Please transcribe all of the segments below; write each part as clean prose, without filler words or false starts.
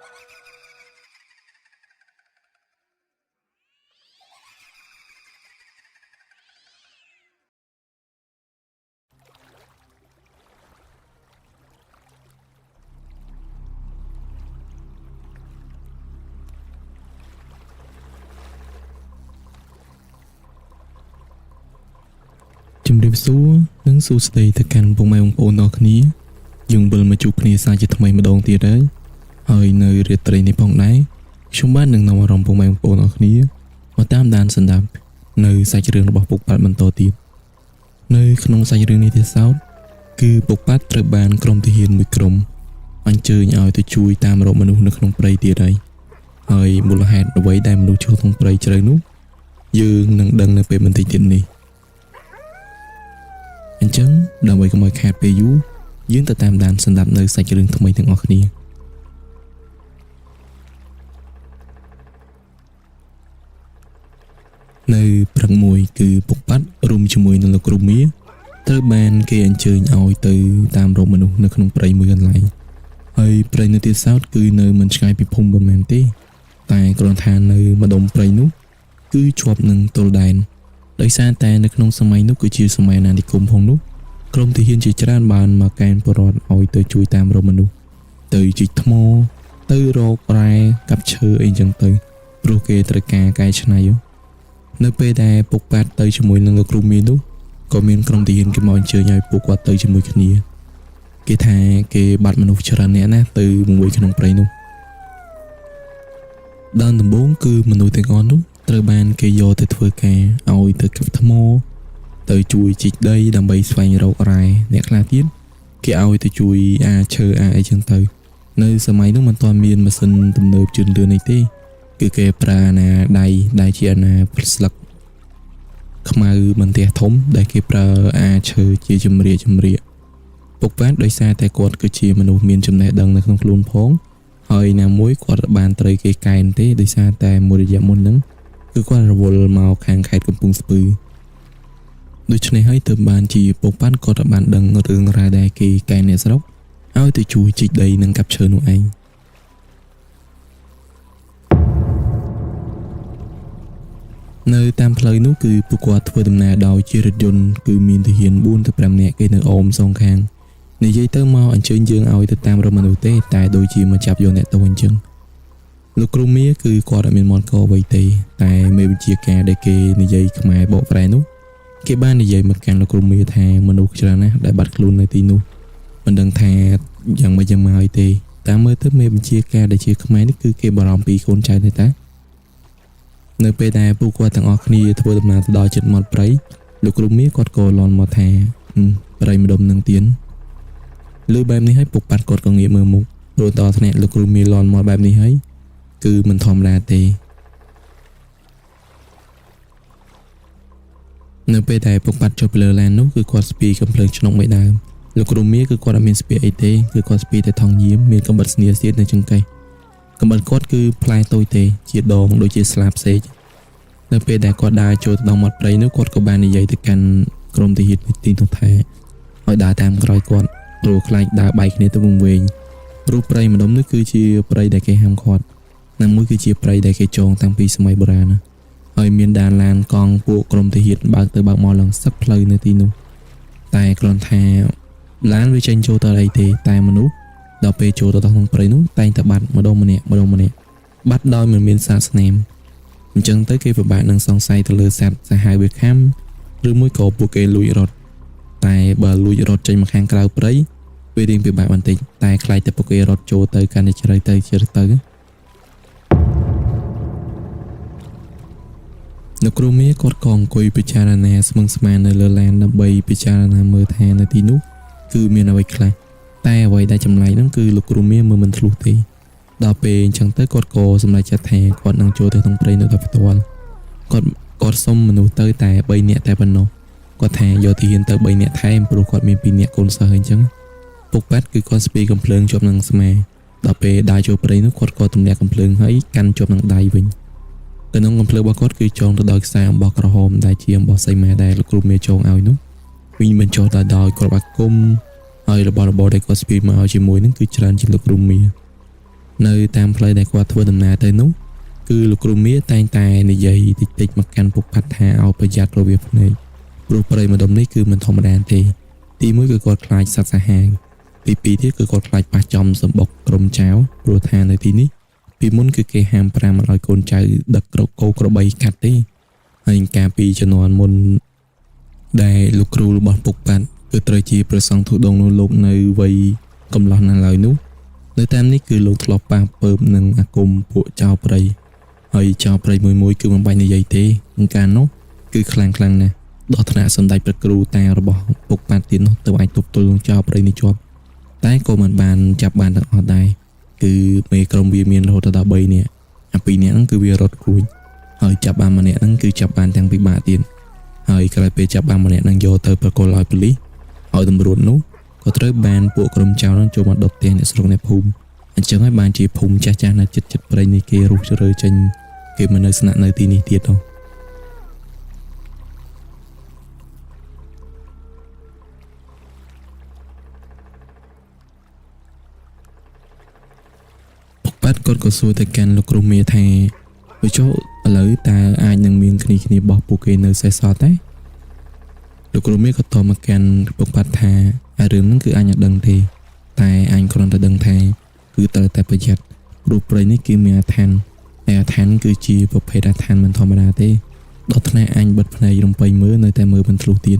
ជំរាបសួរនិងសួស្តីទៅកាន់ពុកម៉ែបងប្អូនទាំងអស់គ្នាយើងវិលមកជួបគ្នាសាជាថ្មីម្ដងទៀតហើយហើយនៅរាត្រីនេះផងដែរខ្ញុំបាទនឹងនាំអារម្មណ៍ពុកម៉ែបងប្អូនទាំងអស់គ្នាមកតាមដានស្ដាប់នៅសាច់រឿងរបស់ពុកប៉ាត់បន្តទៀតនៅក្នុងសាច់រឿងនេះទៀតសោតគឺពុកប៉ាត់ត្រូវបានក្រុមទាហានមួយក្រុមអញ្ជើញឲ្យទៅជួយតាមរកមនុស្សនៅក្នុងព្រៃទៀតហើយហើយមូលហេតុអ្វីដែលមនុស្សចូលក្នុងព្រៃជ្រៅនោះយើងនឹងដឹងនៅពេលបន្តិចទៀតនេះ អញ្ចឹងដើម្បីកុំឲ្យខាតពេលយូរយើងទៅតាមដានស្ដាប់នៅសាច់រឿងថ្មីទាំងអស់គ្នានៅព្រឹកមួយគឺពុកប៉ាត់រួមជាមួយនឹងលោកគ្រូមាត្រូវបានគេអញ្ជើញឲ្យទៅតាមរកមនុស្សនៅក្នុងព្រៃមួយកន្លែងហើយព្រៃនៅទីសោតគឺនៅមិនឆ្ងាយពីភូមិប៉ុន្មានទេតែគ្រាន់ថានៅម្ដុំព្រៃនោះគឺជាប់នឹងទល់ដែនដោយសារតែនៅក្នុងសម័យនោះគឺជាសម័យអាណានិគមផងនោះក្រុមទាហានជាច្រើនបានមកកេណ្ឌពលរដ្ឋឲ្យទៅជួយតាមរកមនុស្សទៅជីកថ្មទៅរករ៉ែកាប់ឈើអីចឹងទៅព្រោះគេត្រូវការកែច្នៃហ៎នៅពេលដែលពុកប៉ាត់ទៅជាមួយនឹងលោកគ្រូមីនោះក៏មានក្រុមទាហានគេមកអញ្ជើញឲ្យពួកគាត់ទៅជាមួយគ្នាគេថាគេបាត់មនុស្សច្រើនអ្នកណាស់ទៅមួយក្នុងព្រៃនោះដើមដំបូងគឺមនុស្សទាំងអស់នោះត្រូវបានគេយកទៅធ្វើការឲ្យទៅកាប់ថ្មទៅជួយជីកដីដើម្បីស្វែងរករ៉ែអ្នកខ្លះទៀតគេឲ្យទៅជួយអាឈើអាអីចឹងទៅនៅសម័យនោះមិនទាន់មានម៉ាស៊ីនទំនើបជឿនលឿនអីទេគឺគេប្រើអាណាដៃដែលជាអាណាស្លឹកខ្មៅបន្ទះធំដែលគេប្រើអាឈើជាជំរាកជំរាកពុកប៉ាតដោយសារតែគាត់គឺជាមនុស្សមានចំណេះដឹងនៅក្នុងខ្លួនផងហើយណាមួយគាត់បានត្រូវគេកែនទេដោយសារតែមួយរយៈមុនហ្នឹងគឺគាត់រវល់មកខាងខេត្តកំពង់ស្ពឺដូច្នេះហើយទើបបានជាពុកប៉ាន់គាត់បានដឹងរឿងរ៉ាវដែលគេកែនអ្នកស្រុកឲ្យទៅជួយជីកដីនិងកាប់ឈើនោះឯងនៅតាមផ្លូវនោះគឺពួកគាត់ធ្វើដំណើរដោយជារថយន្តគឺមានទាហាន4ទៅ5នាក់គេនៅអមសងខាងនិយាយទៅមកអញ្ជើញយើងឲ្យទៅតាមរកមនុស្សទេតែដូចជាមកចាប់យកអ្នកទៅអញ្ចឹងលោកគ្រូមាគឺគាត់អត់មានមាត់កអ្វីទេតែមេបញ្ជាការដែលគេនិយាយខ្មែរបកប្រែនោះគេបាននិយាយមកកាន់លោកគ្រូមាថាមនុស្សច្រើនណាស់ដែលបាត់ខ្លួននៅទីនោះមិនដឹងថាយ៉ាងម៉េចយ៉ាងម៉ាយទេតាមមើលទៅមេបញ្ជាការដែលជាខ្មែរនេះគឺគេបារម្ភពីកូនចៅទេតានៅពេលដែលពួកគាត់ទាំងអស់គ្នាធ្វើដំណើរទៅដល់ជិតមាត់ព្រៃលោកគ្រូមាគាត់ក៏លន់មកថាព្រៃម្ដុំនឹងទៀនលើបែបនេះហើយពុកប៉ាត់គាត់ក៏ងាកមើលមុខព្រោះតថ្នាក់លោកគ្រូមាលន់មកបែបនេះហើយគឺមិនធម្មតាទេនៅពេលដែលពុកប៉ាត់ចុះពីលើឡាននោះគឺគាត់ស្ពីកំភ្លើងឆ្នុកមួយដើមលោកគ្រូមាគឺគាត់អត់មានស្ពាយអីទេគឺគាត់ស្ពីតែថងយាមមានកំបិតស្នៀសៀតនៅចង្កេះកំបិតគាត់គឺផ្លែតូចទេជាដងដូចជាស្លាបសេកនៅពេលដែលគាត់ដើរចូលទៅដល់មាត់ព្រៃនោះគាត់ក៏បាននិយាយទៅកាន់ក្រុមទាហានទីនោះថាឲ្យដើរតាមក្រោយគាត់ព្រោះខ្លាចដើរបែកគ្នាទៅវង្វេងព្រោះព្រៃម្ដុំនោះគឺជាព្រៃដែលគេហាមឃាត់និងមួយគឺជាព្រៃដែលគេចងតាំងពីសម័យបុរាណណាហើយមានដានឡានកង់ពួកក្រុមទាហានបើកទៅបើកមកឡើងសឹកផ្លូវនៅទីនោះតែគ្រាន់ថាឡានវាចេញចូលទៅអីទេតែមនុស្សដល់ពេលចូលទៅដល់ក្នុងព្រៃនោះតែងតែបាត់ម្ដងម្នាក់ម្ដងម្នាក់បាត់ដោយមិនមានសាកស្នាមអញ្ចឹងទៅគេពិបាកនឹងសង្ស័យទៅលើសត្វសាហាវវាខំឬមួយក៏ពួកគេលួចរត់តែបើលួចរត់ចេញមកខាងក្រៅព្រៃវារៀងពិបាកបន្តិចតែខ្លាចតែពួកគេរត់ចូលទៅកាន់តែជ្រៅទៅជ្រៅទៅលោកគ្រូមាគាត់ក៏អង្គុយពិចារណាស្មឹងស្មាននៅលើឡានដើម្បីពិចារណាមើលថានៅទីនោះគឺមានអ្វីខ្លះតែអ្វីដែលចម្លែកហ្នឹងគឺលោកគ្រូមាមើលមិនធ្លុះទេដល់ពេលអញ្ចឹងទៅគាត់ក៏សម្រេចចិត្តថាគាត់នឹងចូលទៅក្នុងព្រៃនោះដោយផ្ទាល់គាត់សុំមនុស្សទៅតែ3នាក់តែប៉ុណ្ណោះគាត់ថាយកទាហានទៅ3នាក់ថែមព្រោះគាត់មាន2នាក់កូនសិស្សអញ្ចឹងពុកប៉ាត់គឺគាត់ស្ពីកំភ្លើងជាប់នឹងស្មាដល់ពេលដើរចូលព្រៃនោះគាត់ក៏ទម្លាក់កំភ្លើងហើយកាន់ជាប់នឹងដៃវិញក្នុងកំភ្លើងរបស់គាត់គឺចងទៅដោយខ្សែអំបោះក្រហមដែលជាអំបោះសីមាដែលលោកគ្រូមេចងឲ្យនោះវិញបញ្ចុះទៅដោយគ្រាប់អាគមហើយរបស់របរដែលគាត់ស្ពីមកឲ្យជាមួយនឹងគឺច្រើនជាងលោកគ្រូមា នៅតាមផ្លូវដែលគាត់ធ្វើដំណើរទៅនោះគឺលោកគ្រូមាតែងតែនិយាយតិចៗមកកាន់ពុកផាត់ថាឲ្យប្រយ័ត្នរវាភ្នែកព្រោះព្រៃម្ដុំនេះគឺមិនធម្មតាទេទីមួយគឺគាត់ខ្លាចសត្វសាហាវទីពីរទៀតគឺគាត់ខ្លាចប៉ះចំសម្បុកក្រុមចៅព្រោះថានៅទីនេះពីមុនគឺគេហាមប្រាមមិនឲ្យកូនចៅដឹកក្រគោក្របីកាត់ទេហើយកាលពីជំនាន់មុនដែលលោកគ្រូរបស់ពុកប៉ាត់គឺត្រូវជាព្រះសង្ឃធុដងនោះលោកនៅវ័យកំឡោះណាស់ឡើយនោះនៅតាមនេះគឺលោកធ្លាប់ប៉ះពើបនឹងអាគមពួកចៅព្រៃហើយចៅព្រៃមួយមួយគឺមិនបាច់និយាយទេកាលនោះគឺខ្លាំងខ្លាំងណាស់ដល់ថ្នាក់សម្ដេចព្រះគ្រូតារបស់ពុកប៉ាត់ទៀតនោះទៅអាចទប់ទល់នឹងចៅព្រៃនេះជាប់តែក៏មិនបានចាប់បានទាំងអស់ដែរគឺមេក្រុមវាមានរហូតដល់3នាក់អា2នាក់ហ្នឹងគឺវារត់រួចហើយចាប់បានម្នាក់ហ្នឹងគឺចាប់បានទាំងពិបាកទៀតហើយក្រោយពេលចាប់បានម្នាក់ហ្នឹងយកទៅប្រគល់ឲ្យប៉ូលីសឲ្យតម្រួតនោះក៏ត្រូវបានពួកក្រុមចៅហ្នឹងចូលមកដុតផ្ទះអ្នកស្រុកអ្នកភូមិអញ្ចឹងហើយបានជាភូមិចាស់ចាស់នៅចិត្តចិត្តព្រៃនេះគេរុះរើចេញគេមិននៅស្នាក់នៅទីនេះទៀតទេពុកប៉ាត់គាត់ក៏សួរទៅកាន់លោកគ្រូមេថាបើចុះឥឡូវតើអាចនឹងមានគ្នាគ្នាបោះពួកគេនៅសេសសល់ទេលោកគ្រូមេក៏តបមកកាន់ពុកប៉ាត់ថាអារឿងហ្នឹងគឺអញអត់ដឹងទេតែអញគ្រាន់តែដឹងថាគឺត្រូវតែប្រយ័ត្នព្រោះព្រៃនេះគឺមានអាថ៌ហើយអាថ៌គឺជាប្រភេទអាថ៌មិនធម្មតាទេដល់ថ្នាក់អញបិទភ្នែករំពៃមើលនៅតែមើលមិនធ្លុះទៀត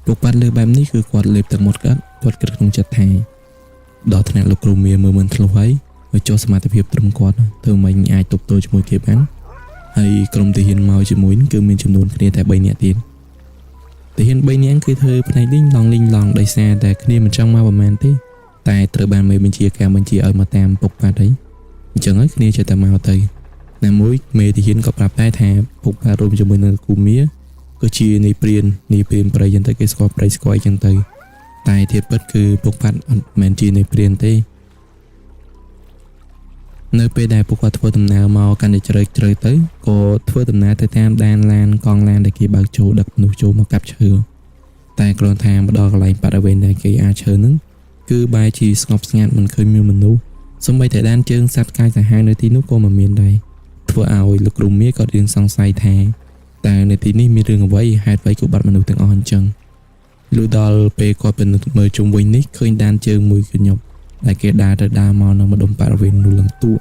ពុកប៉ាត់លើបែបនេះគឺគាត់លេបទឹកមាត់គាត់គាត់គិតក្នុងចិត្តថាដល់ថ្នាក់លោកគ្រូមេមើលមិនធ្លុះហើយឲ្យចុះសមត្ថភាពត្រឹមគាត់ធ្វើមិនអាចទប់ទល់ជាមួយគេបានហើយក្រុមទាហានមកជាមួយគឺមានចំនួនគ្នាតែ3នាក់ទៀតទាហាន3នាក់គឺធ្វើផ្នែកលីងឡងលីងឡងដោយសារតែគ្នាមិនចង់មកប្រហែលទេតែត្រូវបានមេបញ្ជាការបញ្ជាឲ្យមកតាមពុកប៉ាត់អីអញ្ចឹងហើយគ្នាចេះតែមកទៅណាមួយមេទាហានក៏ប្រាប់ដែរថាពុកប៉ាត់រួមជាមួយនឹងគូមៀគឺជានាយព្រាននាយព្រានព្រៃអញ្ចឹងទៅគេស្គាល់ព្រៃស្គាល់អីចឹងទៅតែធៀបពិតគឺពុកប៉ាត់អត់មែនជានាយព្រានទេនៅពេលដែលពួកគាត់ធ្វើដំណើរមកកាន់តែជ្រៅជ្រៅទៅក៏ធ្វើដំណើរទៅតាមដានឡានកង់ឡានដែលគេបើកចូលដឹកមនុស្សចូលមកកាប់ឈើតែគ្រាន់ថាមកដល់កន្លែងបរិវេណដែលគេអាចឈើហ្នឹងគឺបែរជាស្ងប់ស្ងាត់មិនឃើញមានមនុស្សសូម្បីតែដានជើងសត្វកាយសាហាវនៅទីនោះក៏មិនមានដែរធ្វើឲ្យលោកគ្រូមាក៏រៀងសង្ស័យថាតើនៅទីនេះមានរឿងអ្វីហេតុអ្វីក៏បាត់មនុស្សទាំងអស់អញ្ចឹងលុះដល់ពេលគាត់ពិនិត្យមើលជុំវិញនេះឃើញដានជើងមួយកញ្ញប់ដែលគេដើរទៅដើរមកនៅម្ដុំបរិវេណនោះឡើងទួ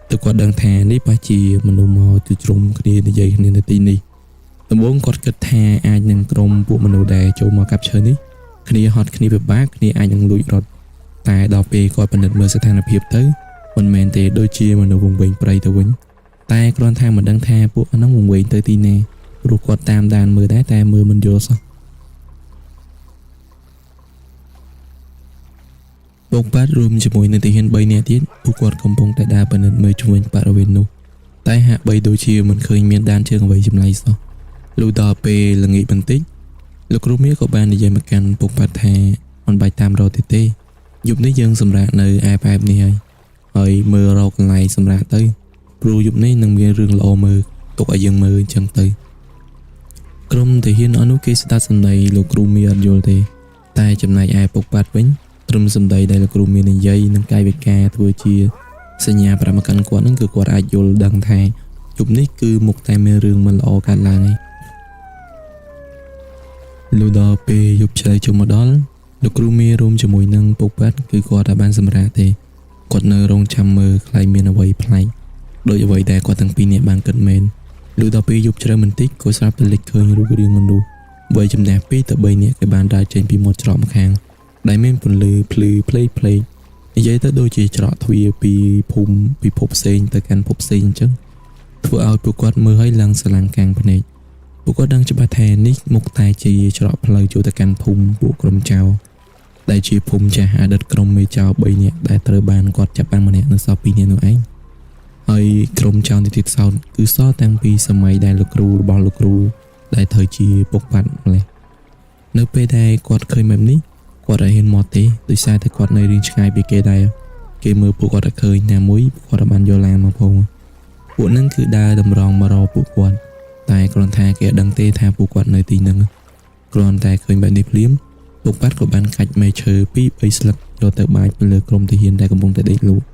ទៅគាត់ដឹងថានេះប្រហែលជាមនុស្សមកជួជ្រុំគ្នានិយាយគ្នានៅទីនេះដំបូងគាត់គិតថាអាចនឹងក្រុមពួកមនុស្សដែលចូលមកកាប់ឈើនេះគ្នាហត់គ្នាពិបាកគ្នាអាចនឹងលួចរត់តែដល់ពេលគាត់ពិនិត្យមើលស្ថានភាពទៅមិនមែនទេដូចជាមនុស្សវង្វេងព្រៃទៅវិញតែគ្រាន់ថាមិនដឹងថាពួកហ្នឹងវង្វេងទៅទីណាព្រោះគាត់តាមដានមើលដែរតែមើលមិនយល់សោះពុកប៉ាត់រួមជាមួយនឹងទាហាន3នាក់ទៀតពួកគាត់កំពុងតែដើរពិនិត្យមើលជុំវិញបរិវេណនោះតែហាក់បីដូចជាមិនឃើញមានដានជើងអ្វីចម្លែកសោះលុះដល់ពេលល្ងាចបន្តិចលោកគ្រូមាក៏បាននិយាយមកកាន់ពុកប៉ាត់ថាមិនបាច់តាមរកទៀតទេយប់នេះយើងសម្រាកនៅឯបែបនេះហើយហើយមើលរកកន្លែងសម្រាកទៅព្រោះយប់នេះនឹងមានរឿងល្អមើលទុកឲ្យយើងមើលអញ្ចឹងទៅក្រុមទាហានអស់នោះគេស្ដាប់សម្ដីលោកគ្រូមាអត់យល់ទេតែចំណែកឯពុកប៉ាត់វិញត្រឹមសម្ដីដែលលោកគ្រូមាននិយាយនិងកាយវិការធ្វើជាសញ្ញាប្រាប់មកកាន់គាត់ហ្នឹងគឺគាត់អាចយល់ដឹងថាយប់នេះគឺមុខតែមានរឿងមិនល្អកើតឡើងឯងលុះដល់ពេលយប់ជ្រៅចូលមកដល់លោកគ្រូមានរួមជាមួយនឹងពុកប៉ាត់គឺគាត់អាចបានសម្រាកទេគាត់នៅរងចាំមើលខ្លាចមានអ្វីប្លែកដោយអ្វីដែលគាត់ទាំងពីរនាក់បានគិតមែនលុះដល់ពេលយប់ជ្រៅបន្តិចក៏ស្រាប់តែលេចឃើញរូបរាងមនុស្សវ័យចំណាស់2ទៅ3នាក់គេបានដើរចេញពីមាត់ច្រកម្ខាងដែលមានពន្លឺភ្លឺផ្លេកផ្លេកនិយាយទៅដូចជាច្រកទ្វារពីភូមិពិភពផ្សេងទៅកាន់ភពផ្សេងអញ្ចឹងធ្វើឲ្យពួកគាត់មើលឲ្យឡើងស្រឡាំងកាំងភ្នែកពួកគាត់ដឹងច្បាស់ថានេះមុខតែជាច្រកផ្លូវចូលទៅកាន់ភូមិពួកក្រុមចៅដែលជាភូមិចាស់អតីតក្រុមមេចៅ3នាក់ដែលត្រូវបានគាត់ចាប់បានម្នាក់នៅសល់2នាក់នោះឯងហើយក្រុមចៅនេះទៀតសោតគឺសល់តាំងពីសម័យដែលលោកគ្រូរបស់លោកគ្រូដែលត្រូវជាពុកប៉ាត់ម្លេះនៅពេលដែលគាត់ឃើញបែបនេះគាត់អត់ហ៊ានមកទេដោយសារតែគាត់នៅរៀងឆ្ងាយពីគេដែរគេមើលពួកគាត់អត់ឃើញណាមួយគាត់អត់បានយកឡានមកផងពួកហ្នឹងគឺដើរតម្រង់មករកពួកគាត់តែគ្រាន់ថាគេអត់ដឹងទេថាពួកគាត់នៅទីហ្នឹងគ្រាន់តែឃើញបែបនេះភ្លាមពួកគាត់ក៏បានកាច់មែឈើ2 3ស្លឹកយកទៅបាចទៅលើក្រុមទាហានដែលកំពុងតែដេកលក់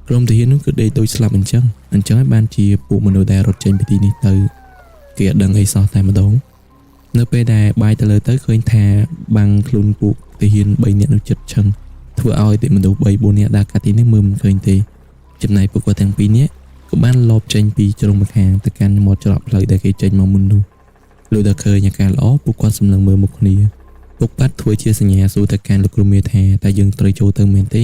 ក្រុមទាហាននោះគឺដេកដូចស្លាប់អញ្ចឹងអញ្ចឹងហើយបានជាពួកមនុស្សដែលរត់ចេញពីទីនេះទៅគេអត់ដឹងអីសោះតែម្ដងនៅពេលដែលបាយទៅលើទៅឃើញថាបាំងខ្លួនពួកទាហាន3នាក់នោះចិត្តឈឹងធ្វើឲ្យទីមនុស្ស3 4នាក់ដើរកាត់ទីនេះមើលមិនឃើញទេចំណែកពួកគាត់ទាំងពីរនាក់ក៏បានលបចេញពីជ្រុងម្ខាងទៅកាន់មាត់ច្រកផ្លូវដែលគេចេញមកមុននោះលុះដល់ឃើញអាការល្អពួកគាត់សម្លឹងមើលមុខគ្នាពុកប៉ាត់ធ្វើជាសញ្ញាសួរទៅកាន់លោកគ្រូមាថាតើយើងត្រូវចូលទៅមែនទេ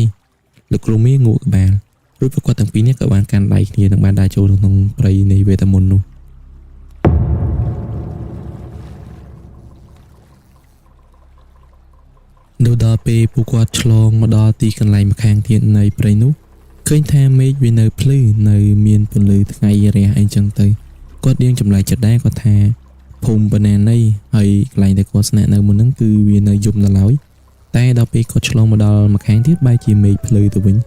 លោកគ្រូមាងក់ក្បាលរួចពួកគាត់ទាំងពីរនាក់ក៏បានកាន់ដៃគ្នានិងបានដើរចូលក្នុងព្រៃនៃវេទមន្តនោះនៅដល់ពេលពួកគាត់ឆ្លងមកដល់ទីកន្លែងម្ខាងទៀតនៃព្រៃនោះឃើញថាមេឃវានៅភ្លឺនៅមានពន្លឺថ្ងៃរះអីចឹងទៅគាត់រៀងចម្លែកចិត្តដែរគាត់ថាភូមិបណ្ណានៃហើយកន្លែងដែលគាត់ស្នាក់នៅមុនហ្នឹងគឺវានៅយប់នៅឡើយតែដល់ពេលគាត់ឆ្លងមកដល់ម្ខាងទៀតបែរជាមេឃភ្លឺទៅវិញ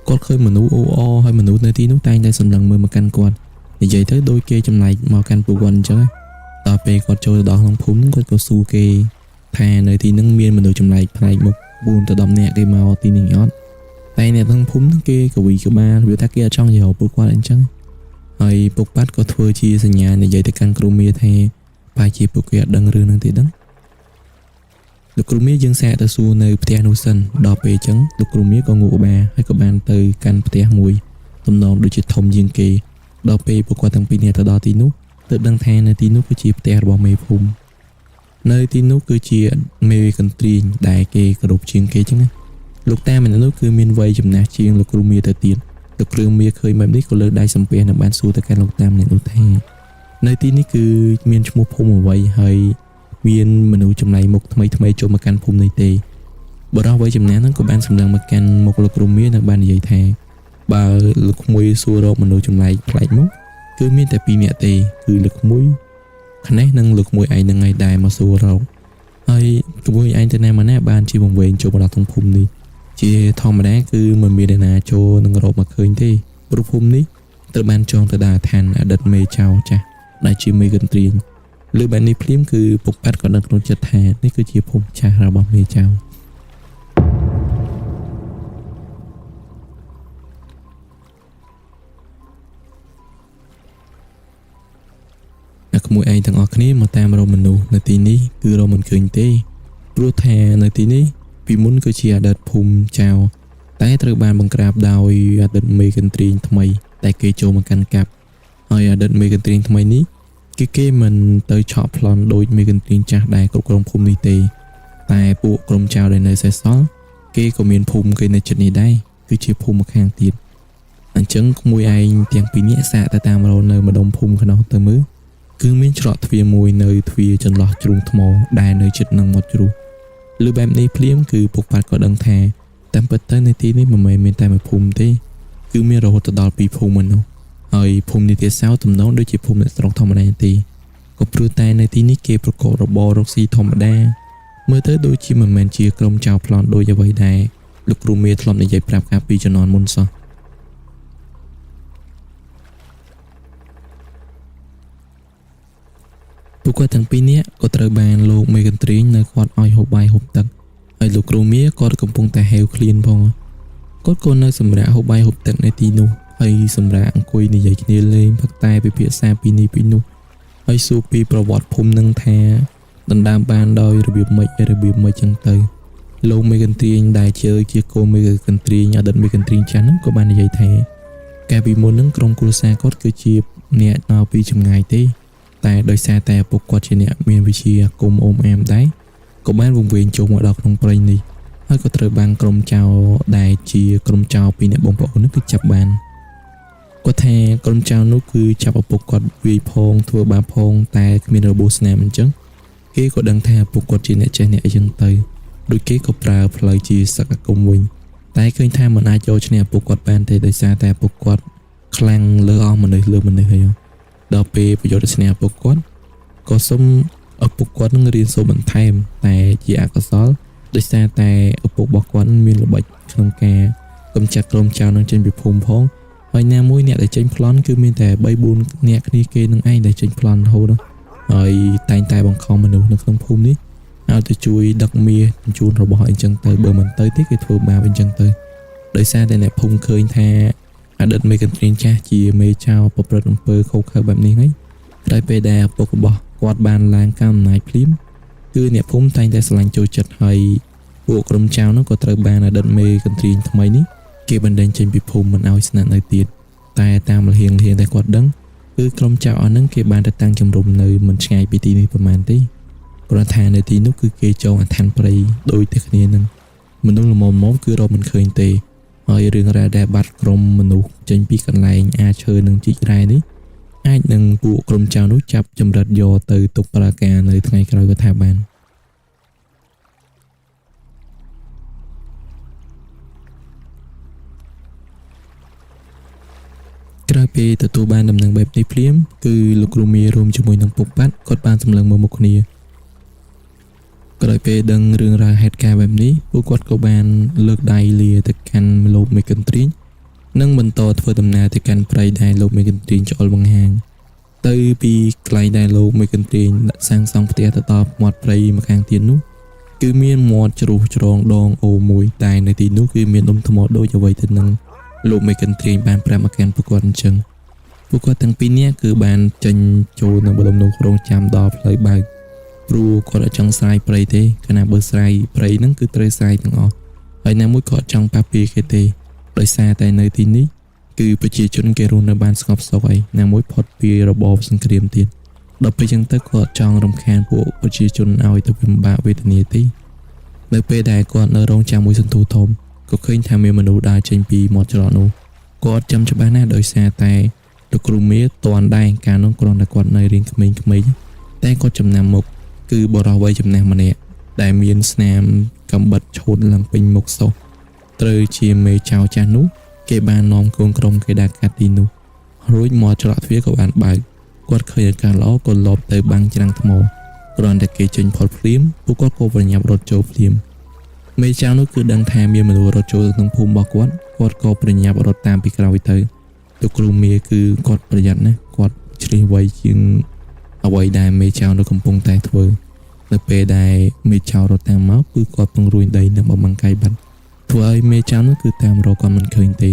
គាត់ឃើញមនុស្សអូអហើយមនុស្សនៅទីនោះតែងតែសម្លឹងមើលមកកាន់គាត់និយាយទៅដូចគេចម្លែកមកកាន់ពួកគាត់អញ្ចឹងដល់ពេលគាត់ចូលទៅដល់ក្នុងភូមិហ្នឹងគាត់ក៏សួរគេថានៅទីហ្នឹងមានមនុស្សចម្លែកផ្នែកមុខ4ទៅ10នាក់គេមកទីនេះអត់តែអ្នកក្នុងភូមិហ្នឹងគេកវីក្បាលវាថាគេអត់ចង់និយាយពួកគាត់អញ្ចឹងហើយពុកប៉ាត់ក៏ធ្វើជាសញ្ញានិយាយទៅកាន់គ្រូមាថាបែរជាពួកគេអត់ដឹងរឿងហ្នឹងទេដឹងលោកគ្រូមាយើងសាកទៅសួរនៅផ្ទះនោះសិនដល់ពេលអញ្ចឹងលោកគ្រូមាក៏ងក់ក្បាលហើយក៏បានទៅកាន់ផ្ទះមួយទំនងដូចជាធំជាងគេដល់ពេលពួកគាត់ទាំងពីរនាក់ទៅដល់ទីនោះទើបដឹងថានៅទីនោះគឺជាផ្ទះរបស់មេភូមិនៅទីនោះគឺជាមេកន្ទ្រៀងដែលគេគោរពជាងគេចឹងណាលោកតាម្នាក់នោះគឺមានវ័យចំណាស់ជាងលោកគ្រូមាទៅទៀតលោកគ្រូមាឃើញបែបនេះក៏លើកដៃសំពះនិងបានសួរទៅកាន់លោកតាម្នាក់នោះថានៅទីនេះគឺមានឈ្មោះភូមិអ្វីហើយមានមនុស្សចម្លែកមុខថ្មីថ្មីចូលមកកាន់ភូមិនេះទេបុរសវ័យចំណាស់ហ្នឹងក៏បានសម្លឹងមកកាន់មុខលោកគ្រូមានិងបាននិយាយថាបើលោកក្មួយសួររកមនុស្សចម្លែកប្លែកមុខគឺមានតែពីរនាក់ទេគឺលោកក្មួយខ្នេះនិងលោកក្មួយឯងនឹងឯងដែរមកសួររកហើយក្មួយឯងទៅណាមកណាបានជាវង្វេងចូលមកដល់ក្នុងភូមិនេះជាធម្មតាគឺមិនមានអ្នកណាចូលនឹងរកមកឃើញទេព្រោះភូមិនេះត្រូវបានចងទៅដល់ឋានអតីតមេចៅចាស់ដែលជាមេកន្ទ្រៀងលើបែបនេះភ្លាមគឺពុកប៉ាត់ក៏ដឹងក្នុងចិត្តថានេះគឺជាភូមិចាស់របស់មេចៅអ្នកក្មួយឯងទាំងអស់គ្នាមកតាមរកមនុស្សនៅទីនេះគឺរកមិនឃើញទេព្រោះថានៅទីនេះពីមុនគឺជាអតីតភូមិចៅតែត្រូវបានបង្ក្រាបដោយអតីតមេកន្ទ្រៀងថ្មីដែលគេចូលមកកាន់កាប់ហើយអតីតមេកន្ទ្រៀងថ្មីនេះគឺគេមិនទៅឆក់ប្លន់ដូចមេកន្ទ្រៀងចាស់ដែលគ្រប់គ្រងភូមិនេះទេតែពួកក្រុមចៅដែលនៅសេសសល់គេក៏មានភូមិគេនៅជិតនេះដែរគឺជាភូមិម្ខាងទៀតអញ្ចឹងក្មួយឯងទាំងពីរនាក់សាកទៅតាមរកនៅម្ដុំភូមិខ្នោះទៅមើលគឺមានច្រកទ្វារមួយនៅទ្វារចន្លោះជ្រុងថ្មដែលនៅជិតនឹងមាត់ជ្រោះលើបែបនេះភ្លាមគឺពុកប៉ាត់ក៏ដឹងថាតាមពិតទៅនៅទីនេះមិនមែនមានតែមួយភូមិទេគឺមានរហូតទៅដល់ពីរភូមិនោះហើយភូមិនេះទៀតសោតទំនងដូចជាភូមិអ្នកស្រុកធម្មតាទេក៏ព្រោះតែនៅទីនេះគេប្រកបរបររកស៊ីធម្មតាមើលទៅដូចជាមិនមែនជាក្រុមចៅប្លន់ដូចអ្វីដែរលោកគ្រូមេធ្លាប់និយាយប្រាប់កាលពីជំនាន់មុនសោះពួកគាត់ទាំងពីរនាក់ក៏ត្រូវបានលោកមេកន្ទ្រៀងនៅគាត់ឲ្យហូបបាយហូបទឹកហើយលោកគ្រូមាគាត់កំពុងតែហេវឃ្លានផងគាត់ក៏នៅសម្រាប់ហូបបាយហូបទឹកនៅទីនោះហើយសម្រាប់អង្គុយនិយាយគ្នាលេងផឹកតែពិភាក្សាពីនេះពីនោះហើយសួរពីប្រវត្តិភូមិនឹងថាដណ្ដើមបានដោយរបៀបម៉េចរបៀបម៉េចចឹងទៅលោកមេកន្ទ្រៀងដែលជាកូនមេកន្ទ្រៀងអតីតមេកន្ទ្រៀងចាស់ហ្នឹងក៏បាននិយាយថាកាលពីមុនហ្នឹងក្រុមគ្រួសារគាត់គឺជាអ្នកមកពីចម្ងាយទេតែដោយសារតែឪពុកគាត់ជាអ្នកមានវិជ្ជាអាគមអូមអាមដែរក៏បានវង្វេងចូលមកដល់ក្នុងព្រៃនេះហើយក៏ត្រូវបានក្រុមចៅដែលជាក្រុមចៅពីអ្នកបងប្អូននោះគឺចាប់បានគាត់ថាក្រុមចៅនោះគឺចាប់ឪពុកគាត់វាយផងធ្វើបាបផងតែគ្មានរបួសស្នាមអញ្ចឹងគេក៏ដឹងថាឪពុកគាត់ជាអ្នកចេះអ្នកអីចឹងទៅដូចគេក៏ប្រើផ្លូវជាសឹកអាគមវិញតែឃើញថាមិនអាចយកឈ្នះឪពុកគាត់បានទេដោយសារតែឪពុកគាត់ខ្លាំងលើអស់មនុស្សលើមនុស្សហើយដល់ពេលប្រយោជន៍ឈ្នះឪពុកគាត់ក៏សុំឪពុកគាត់នឹងរៀនសូត្របន្ថែមតែជាអកុសលដោយសារតែឪពុករបស់គាត់មានល្បិចក្នុងការកម្ចាត់ក្រុមចៅនឹងចេញពីភូមិផងហើយណាមួយអ្នកដែលចេញប្លន់គឺមានតែ3 4នាក់គ្នាគេនឹងឯងដែលចេញប្លន់រហូតហើយតែងតែបង្ខំមនុស្សនៅក្នុងភូមិនេះឲ្យទៅជួយដឹកមាសជញ្ជូនរបស់អីចឹងទៅបើមិនទៅទេគេធ្វើបាបអីចឹងទៅដោយសារតែអ្នកភូមិឃើញថា អតីតមេកន្ទ្រាញចាស់ជាមេចៅប្រព្រឹត្តអំពើឃោរឃៅបែបនេះហើយក្រោយពេលដែលឪពុករបស់គាត់បានឡើងកាន់អំណាចភ្លាមគឺអ្នកភូមិតែងតែស្រឡាញ់ចូលចិត្តហើយពួកក្រុមចៅនោះក៏ត្រូវបានអតីតមេកន្ទ្រាញថ្មីនេះគេបណ្ដេញចេញពីភូមិមិនឲ្យស្នាក់នៅទៀតតែតាមលហៀងលហៀងដែលគាត់ដឹងគឺក្រុមចៅអស់ហ្នឹងគេបានទៅតាំងជំរំនៅមិនឆ្ងាយពីទីនេះប្រហែលទេគ្រាន់ថានៅទីនោះគឺគេចងអាឋានព្រៃដូចតែគ្នានឹងមនុស្សល្មមៗគឺរកមិនឃើញទេហើយរឿងរ៉ាវដែលបាត់ក្រុមមនុស្សចេញពីកន្លែងអាឈើនិងជីករ៉ែនេះអាចនឹងពួកក្រុមចៅនោះចាប់ចម្រិតយកទៅទុកប្រើការនៅថ្ងៃក្រោយក៏ថាបានក្រោយពេលទទួលបានដំណឹងបែបនេះភ្លាមគឺលោកគ្រូមារួមជាមួយនឹងពុកប៉ាត់គាត់បានសម្លឹងមើលមុខគ្នាក្រោយពេលដឹងរឿងរ៉ាវហេតុការណ៍បែបនេះពួកគាត់ក៏បានលើកដៃលាទៅកាន់លោកមេកន្ទ្រីងនិងបន្តធ្វើដំណើរទៅកាន់ព្រៃដែលលោកមេកន្ទ្រីងឆ្អុលបង្ហាញទៅពីកន្លែងដែលលោកមេកន្ទ្រីងដាក់សាងសង់ផ្ទះទៅដល់មាត់ព្រៃម្ខាងទៀតនោះគឺមានមាត់ជ្រុះច្រងដងអូមួយតែនៅទីនោះគឺមានដុំថ្មដូចអ្វីទៅនឹងលោកមេកន្ទ្រីងបានប្រាប់មកកាន់ពួកគាត់អញ្ចឹងពួកគាត់ទាំងពីរនាក់គឺបានចេញចូលនៅម្ដុំនោះរងចាំដល់ផ្លូវបើកព្រោះគាត់អត់ចង់ស្រាយព្រៃទេកាលណាបើស្រាយព្រៃហ្នឹងគឺត្រូវស្រាយទាំងអស់ហើយណាមួយគាត់ចង់ប៉ះពាគេទេដោយសារតែនៅទីនេះគឺប្រជាជនគេរស់នៅបានស្ងប់សុខហើយណាមួយផុតពីរបបសង្គ្រាមទៀតដល់ពេលចឹងទៅគាត់ចង់រំខានពួកប្រជាជនឲ្យទៅពិបាកវេទនាទេនៅពេលដែលគាត់នៅរងចាំមួយសន្ទុះធំក៏ឃើញថាមានមនុស្សដើរចេញពីមាត់ច្រកនោះគាត់ចាំច្បាស់ណាស់ដោយសារតែលោកគ្រូមាតន់ដែរកាលនោះគ្រាន់តែគាត់នៅរៀងក្មេងៗតែគាត់ចំណាំមុខគឺបរិសវ័យចំណាស់ម្នាក់ដែលមានស្នាមកំបិតឆូតឡើងពេញមុខសោះត្រូវជាមេចៅចាស់នោះគេបាននាំកូនក្រុមគេដើរកាត់ទីនោះរួចមកច្រកទ្វារក៏បានបើកគាត់ឃើញឱកាសល្អក៏លបទៅបាំងច្រាំងថ្មគ្រាន់តែគេចេញផុតភ្លាមពួកគាត់ក៏ប្រញាប់រត់ចូលភ្លាមមេចៅនោះគឺដឹងថាមានមនុស្សរត់ចូលក្នុងភូមិរបស់គាត់គាត់ក៏ប្រញាប់រត់តាមពីក្រោយទៅលោកគ្រូមាគឺគាត់ប្រយ័ត្នណាស់គាត់ឆ្លៀសវៃជាងអ្វីដែលមេចៅនៅកំពុងតែធ្វើនៅពេលដែលមេចៅរត់តាមមកគឺគាត់ពង្រួញដីនិងបំបង្កាយបាត់ធ្វើឲ្យមេចៅនោះគឺតាមរកគាត់មិនឃើញទេ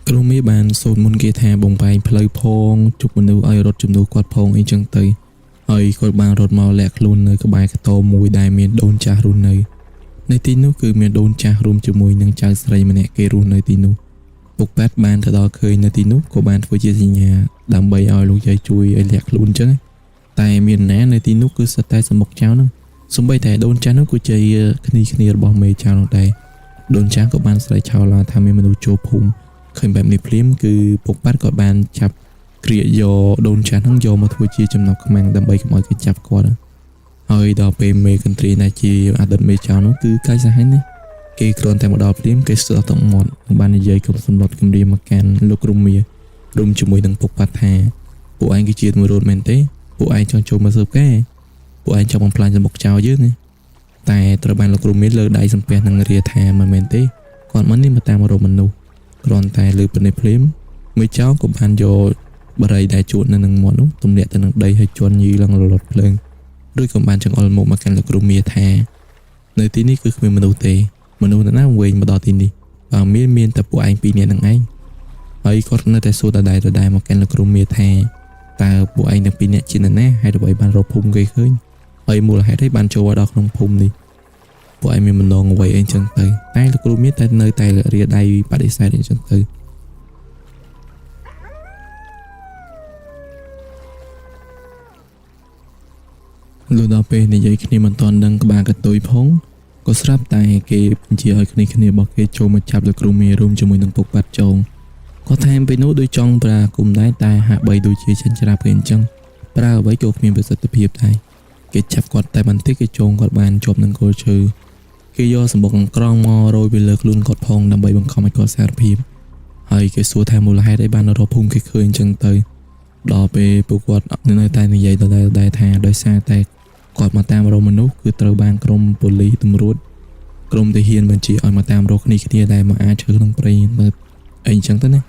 គ្រូមាបានសូត្រមន្តគេថាបំបែងផ្លូវផងជប់មនុស្សឲ្យរត់ជំនួសគាត់ផងអីចឹងទៅហើយគាត់បានរត់មកលាក់ខ្លួននៅក្បែរខ្ទមមួយដែលមានដូនចាស់រស់នៅនៅទីនោះគឺមានដូនចាស់រួមជាមួយនឹងចៅស្រីម្នាក់គេរស់នៅទីនោះពុកប៉ាត់បានទៅដល់ឃើញនៅទីនោះក៏បានធ្វើជាសញ្ញាដើម្បីឲ្យលោកយាយជួយឲ្យលាក់ខ្លួនចឹងតែមានណានៅទីនោះគឺសិតតែសមុកចៅហ្នឹងសំបីតែដូនចាស់នោះក៏ជាគ្នាគ្នារបស់មេចៅនោះដែរដូនចាស់ក៏បានស្រែកឆោឡថាមានមនុស្សចូលភូមិឃើញបែបនេះភ្លាមគឺពុកប៉ាត់ក៏បានចាប់គ្រាកយកដូនចាស់ហ្នឹងយកមកធ្វើជាចំណប់ខ្មាំងដើម្បីកុំឲ្យគេចាប់គាត់ហើយដល់ពេលមេកន្ទ្រីដែលជាអតីតមេចៅនោះគឺកាយសាហាវណាស់គេគ្រាន់តែមកដល់ភ្លាមគេស្ទើរតមាត់និងបាននិយាយគំសម្លុតគំរាមមកកាន់លោកគ្រូមារួមជាមួយនឹងពុកប៉ាត់ថាពួកឯងគឺជាមួយរត់មែនទេពួកឯងចង់ចូលមកស៊ើបការពួកឯងចង់បំផ្លាញសម្បុកចោលយើងតែត្រូវបានលោកគ្រូមាលើកដៃសំពះនឹងរាថាមិនមែនទេគាត់មកនេះមកតាមរកមនុស្សគ្រាន់តែលើពនេះភ្លាមមេចៅក៏បានយកបារីដែលជួតនៅនឹងមាត់នោះទម្លាក់ទៅនឹងដីហើយជន់ញីឡើងរលត់ភ្លើងរួចក៏បានចង្អុលមុខមកកាន់លោកគ្រូមាថានៅទីនេះគឺគ្មានមនុស្សទេមនុស្សណាវិញមកដល់ទីនេះបើមានមានតែពួកឯងពីរនាក់នឹងឯងហើយគាត់នៅតែសួរដដែលៗមកកាន់លោកគ្រូមាថាតើពួកឯងទាំងពីរនាក់ជានរណាហើយអ្វីបានរកភូមិគេឃើញហើយមូលហេតុអីបានចូលមកដល់ក្នុងភូមិនេះពួកឯងមានបំណងអ្វីអីចឹងទៅតែលោកគ្រូមាតែនៅតែរាដៃបដិសេធអីចឹងទៅលុះដល់ពេលនិយាយគ្នាមិនទាន់ដឹងក្បាលកតុយផងក៏ស្រាប់តែគេបញ្ជាឲ្យគ្នាគ្នារបស់គេចូលមកចាប់លោកគ្រូមេរួមជាមួយនឹងពុកបាត់ចងគាត់ថែមពេលនោះដូចចង់ប្រាគុំដែរតែហាក់បីដូចជាចិញ្ច្រាបគេអញ្ចឹងប្រើអ្វីក៏គ្មានប្រសិទ្ធភាពដែរគេចាប់គាត់តែបន្តិចគេចងគាត់បានជាប់នឹងគល់ឈើគេយកសម្បុកអង្ក្រងមករោយពីលើខ្លួនគាត់ផងដើម្បីបង្ខំឲ្យគាត់សារភាពហើយគេសួរថាមូលហេតុអីបានរកភូមិគេឃើញអញ្ចឹងទៅដល់ពេលពួកគាត់នៅតែនិយាយដដែលៗថាដោយសារតែគាត់មកតាមរកមនុស្សគឺត្រូវបានក្រុមប៉ូលីសតម្រួតក្រុមទាហានបញ្ជាឲ្យមកតាមរកគ្នាគ្នាដែលមកអាចឈើក្នុងព្រៃមើលអីអញ្ចឹងទៅណា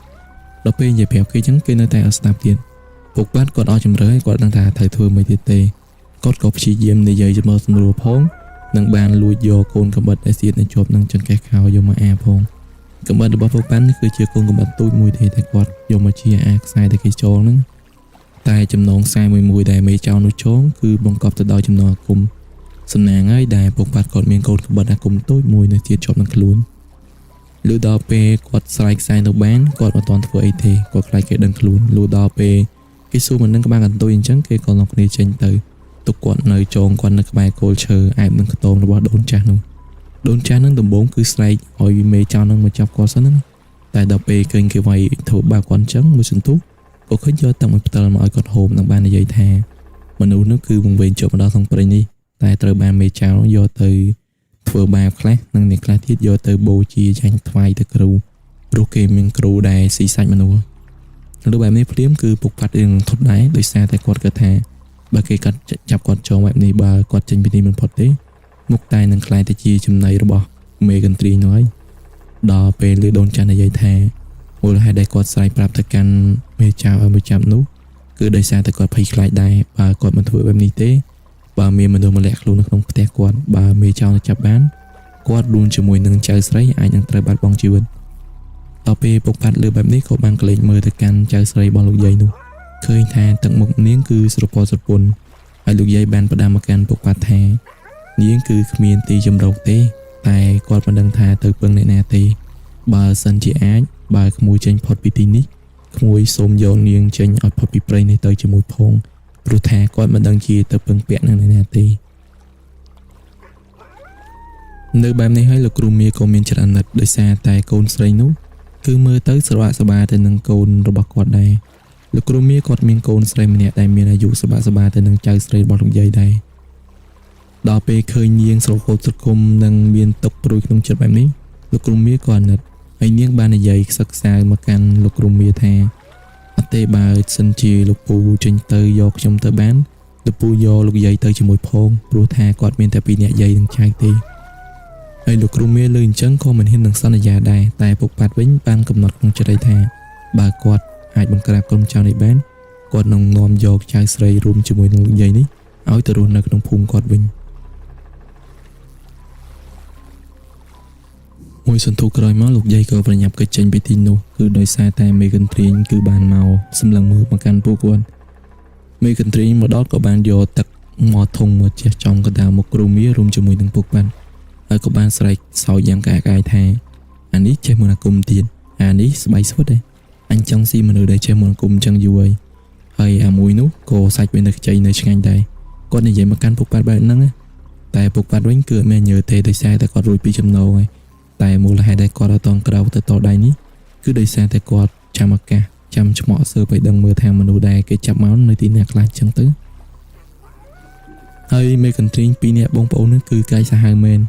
ដល់ពេលនិយាយប្រាប់គេអញ្ចឹងគេនៅតែអត់ស្ដាប់ទៀតពួកគាត់គាត់អស់ជំរឿគាត់ដឹងថាត្រូវធ្វើមិនទៀតទេគាត់ក៏ព្យាយាមនិយាយជាមួយសម្រួលផង និងបានលួចយកកូនកាំបិតដែលសៀតនៅជាប់នឹងចង្កេះខោយកមកអាផងកាំបិតរបស់ពុកប៉ាន់គឺជាកូនកាំបិតទូចមួយទេតែគាត់យកមកជាអាខ្សែដែលគេចងហ្នឹងតែចំណងខ្សែមួយមួយដែលមេចៅនោះចងគឺបង្កប់ទៅដោយចំណងអាគមសំណាងហើយដែលពុកប៉ាត់គាត់មានកូនកាំបិតអាគមតូចមួយនៅទៀតជាប់នឹងខ្លួនលុះដល់ពេលគាត់ស្រែកខ្សែនោះបានគាត់មិនទាន់ធ្វើអីទេគាត់ខ្លាចគេដឹងខ្លួនលុះដល់ពេលគេសួរមិននឹងក្បាលកន្ទុយអញ្ចឹងគេក៏នាំគ្នាចេញទៅទុកគាត់នៅចងគាត់នៅក្បែរគល់ឈើអែបនឹងខ្ទមរបស់ដូនចាស់នោះដូនចាស់នឹងដំបូងគឺស្រែកឲ្យមេចៅនឹងមកចាប់គាត់សិនណាតែដល់ពេលឃើញគេវាយធ្វើបាបគាត់អញ្ចឹងមួយសន្ទុះក៏ឃើញយកទឹកមួយផ្តិលមកឲ្យគាត់ហូបនិងបាននិយាយថាមនុស្សនោះគឺវង្វេងជាប់មកដល់ក្នុងព្រៃនេះតែត្រូវបានមេចៅយកទៅធ្វើបាបខ្លះនិងអ្នកខ្លះទៀតយកទៅបូជាចាញ់ថ្វាយទៅគ្រូព្រោះគេមានគ្រូដែលស៊ីសាច់មនុស្សលើបែបនេះភ្លាមគឺពុកប៉ាត់រឿងធត់ដែរដោយសារតែគាត់គិតថាបើគេកាត់ចាប់គាត់ចងបែបនេះបើគាត់ចេញពីនេះមិនផុតទេមុខតែនឹងក្លាយទៅជាចំណីរបស់មេកន្ទ្រីនោះហើយដល់ពេលលឺដូនចាស់និយាយថាមូលហេតុដែលគាត់ស្រែកប្រាប់ទៅកាន់មេចៅឲ្យមកចាប់នោះគឺដោយសារតែគាត់ភ័យខ្លាចដែរបើគាត់មិនធ្វើបែបនេះទេបើមានមនុស្សម្លាក់ខ្លួននៅក្នុងផ្ទះគាត់បើមេចៅទៅចាប់បានគាត់រួមជាមួយនឹងចៅស្រីអាចនឹងត្រូវបាត់បង់ជីវិតដល់ពេលពុកផាត់លើបែបនេះក៏បានក្លែកមើលទៅកាន់ចៅស្រីរបស់លោកយាយនោះឃើញថាទឹកមុខនាងគឺស្រពោស្រពន់ហើយលោកយាយបានផ្ដាំមកកាន់ពុកផាត់ថានាងគឺគ្មានទីជម្រកទេតែគាត់មិនដឹងថាទៅពឹងអ្នកណាទេបើសិនជាអាចបើក្មួយចេញផុតពីទីនេះក្មួយសូមយកនាងចេញឲ្យផុតពីព្រៃនេះទៅជាមួយផងព្រោះថាគាត់មិនដឹងជាទៅពឹងពាក់នឹងអ្នកណាទេនៅបែបនេះហើយលោកគ្រូមាក៏មានចិត្តអាណិតដោយសារតែកូនស្រីនោះគឺមើលទៅស្របាក់សបាទៅនឹងកូនរបស់គាត់ដែរលោកគ្រូមាគាត់មានកូនស្រីម្នាក់ដែលមានអាយុសបាក់សបាទៅនឹងចៅស្រីរបស់លោកយាយដែរដល់ពេលឃើញនាងស្រកូតស្រគំនិងមានទុកព្រួយក្នុងចិត្តបែបនេះលោកគ្រូមាក៏អាណិតហើយនាងបាននិយាយខ្សឹកខ្សៅមកកាន់លោកគ្រូមាថាអត់ទេបើសិនជាលោកពូចេញទៅយកខ្ញុំទៅបានលោកពូយកលោកយាយទៅជាមួយផងព្រោះថាគាត់មានតែពីរអ្នកយាយនិងចៅទេហើយលោកគ្រូមាលើអញ្ចឹងក៏មិនហ៊ាននឹងសន្យាដែរតែពុកប៉ាត់វិញបានកំណត់ក្នុងចិត្តថាបើគាត់អាចបង្ក្រាបក្រុមចៅនេះបានគាត់នឹងនាំយកចៅស្រីរួមជាមួយនឹងលោកយាយនេះឲ្យទៅរស់នៅក្នុងភូមិគាត់វិញមួយសន្ទុះក្រោយមកលោកយាយក៏ប្រញាប់គេចចេញពីទីនោះគឺដោយសារតែមេកន្ទ្រាញគឺបានមកសម្លឹងមើលមកកាន់ពួកគាត់មេកន្ទ្រាញមកដល់ក៏បានយកទឹកមកធុងមកជះចំកណ្ដាលមុខគ្រូមារួមជាមួយនឹងពួកគាត់ហើយក៏បានស្រែកសោចយ៉ាងកាកាយថាអានេះចេះមន្តអាគមទៀតអានេះស្បៃស្វិតឯងអញចង់ស៊ីមនុស្សដែលចេះមន្តអាគមចឹងយូរហើយហើយអាមួយនោះក៏សាច់វានៅខ្ចីនៅឆ្ងាញ់ដែរគាត់និយាយមកកាន់ពុកប៉ាត់បែបហ្នឹងតែពុកប៉ាត់វិញគឺអត់មានញើទេដោយសារតែគាត់រួចពីចំណងហើយតែមូលហេតុដែលគាត់អត់តក្រោកទៅតដៃនេះគឺដោយសារតែគាត់ចាំឱកាសចាំឆ្មក់ស៊ើបឲ្យដឹងមើលថាមនុស្សដែលគេចាប់មកនៅទីណាខ្លះចឹងទៅហើយមេកន្ទ្រីងពីរនាក់បងប្អូននឹងគឺកាយសាហាវមែន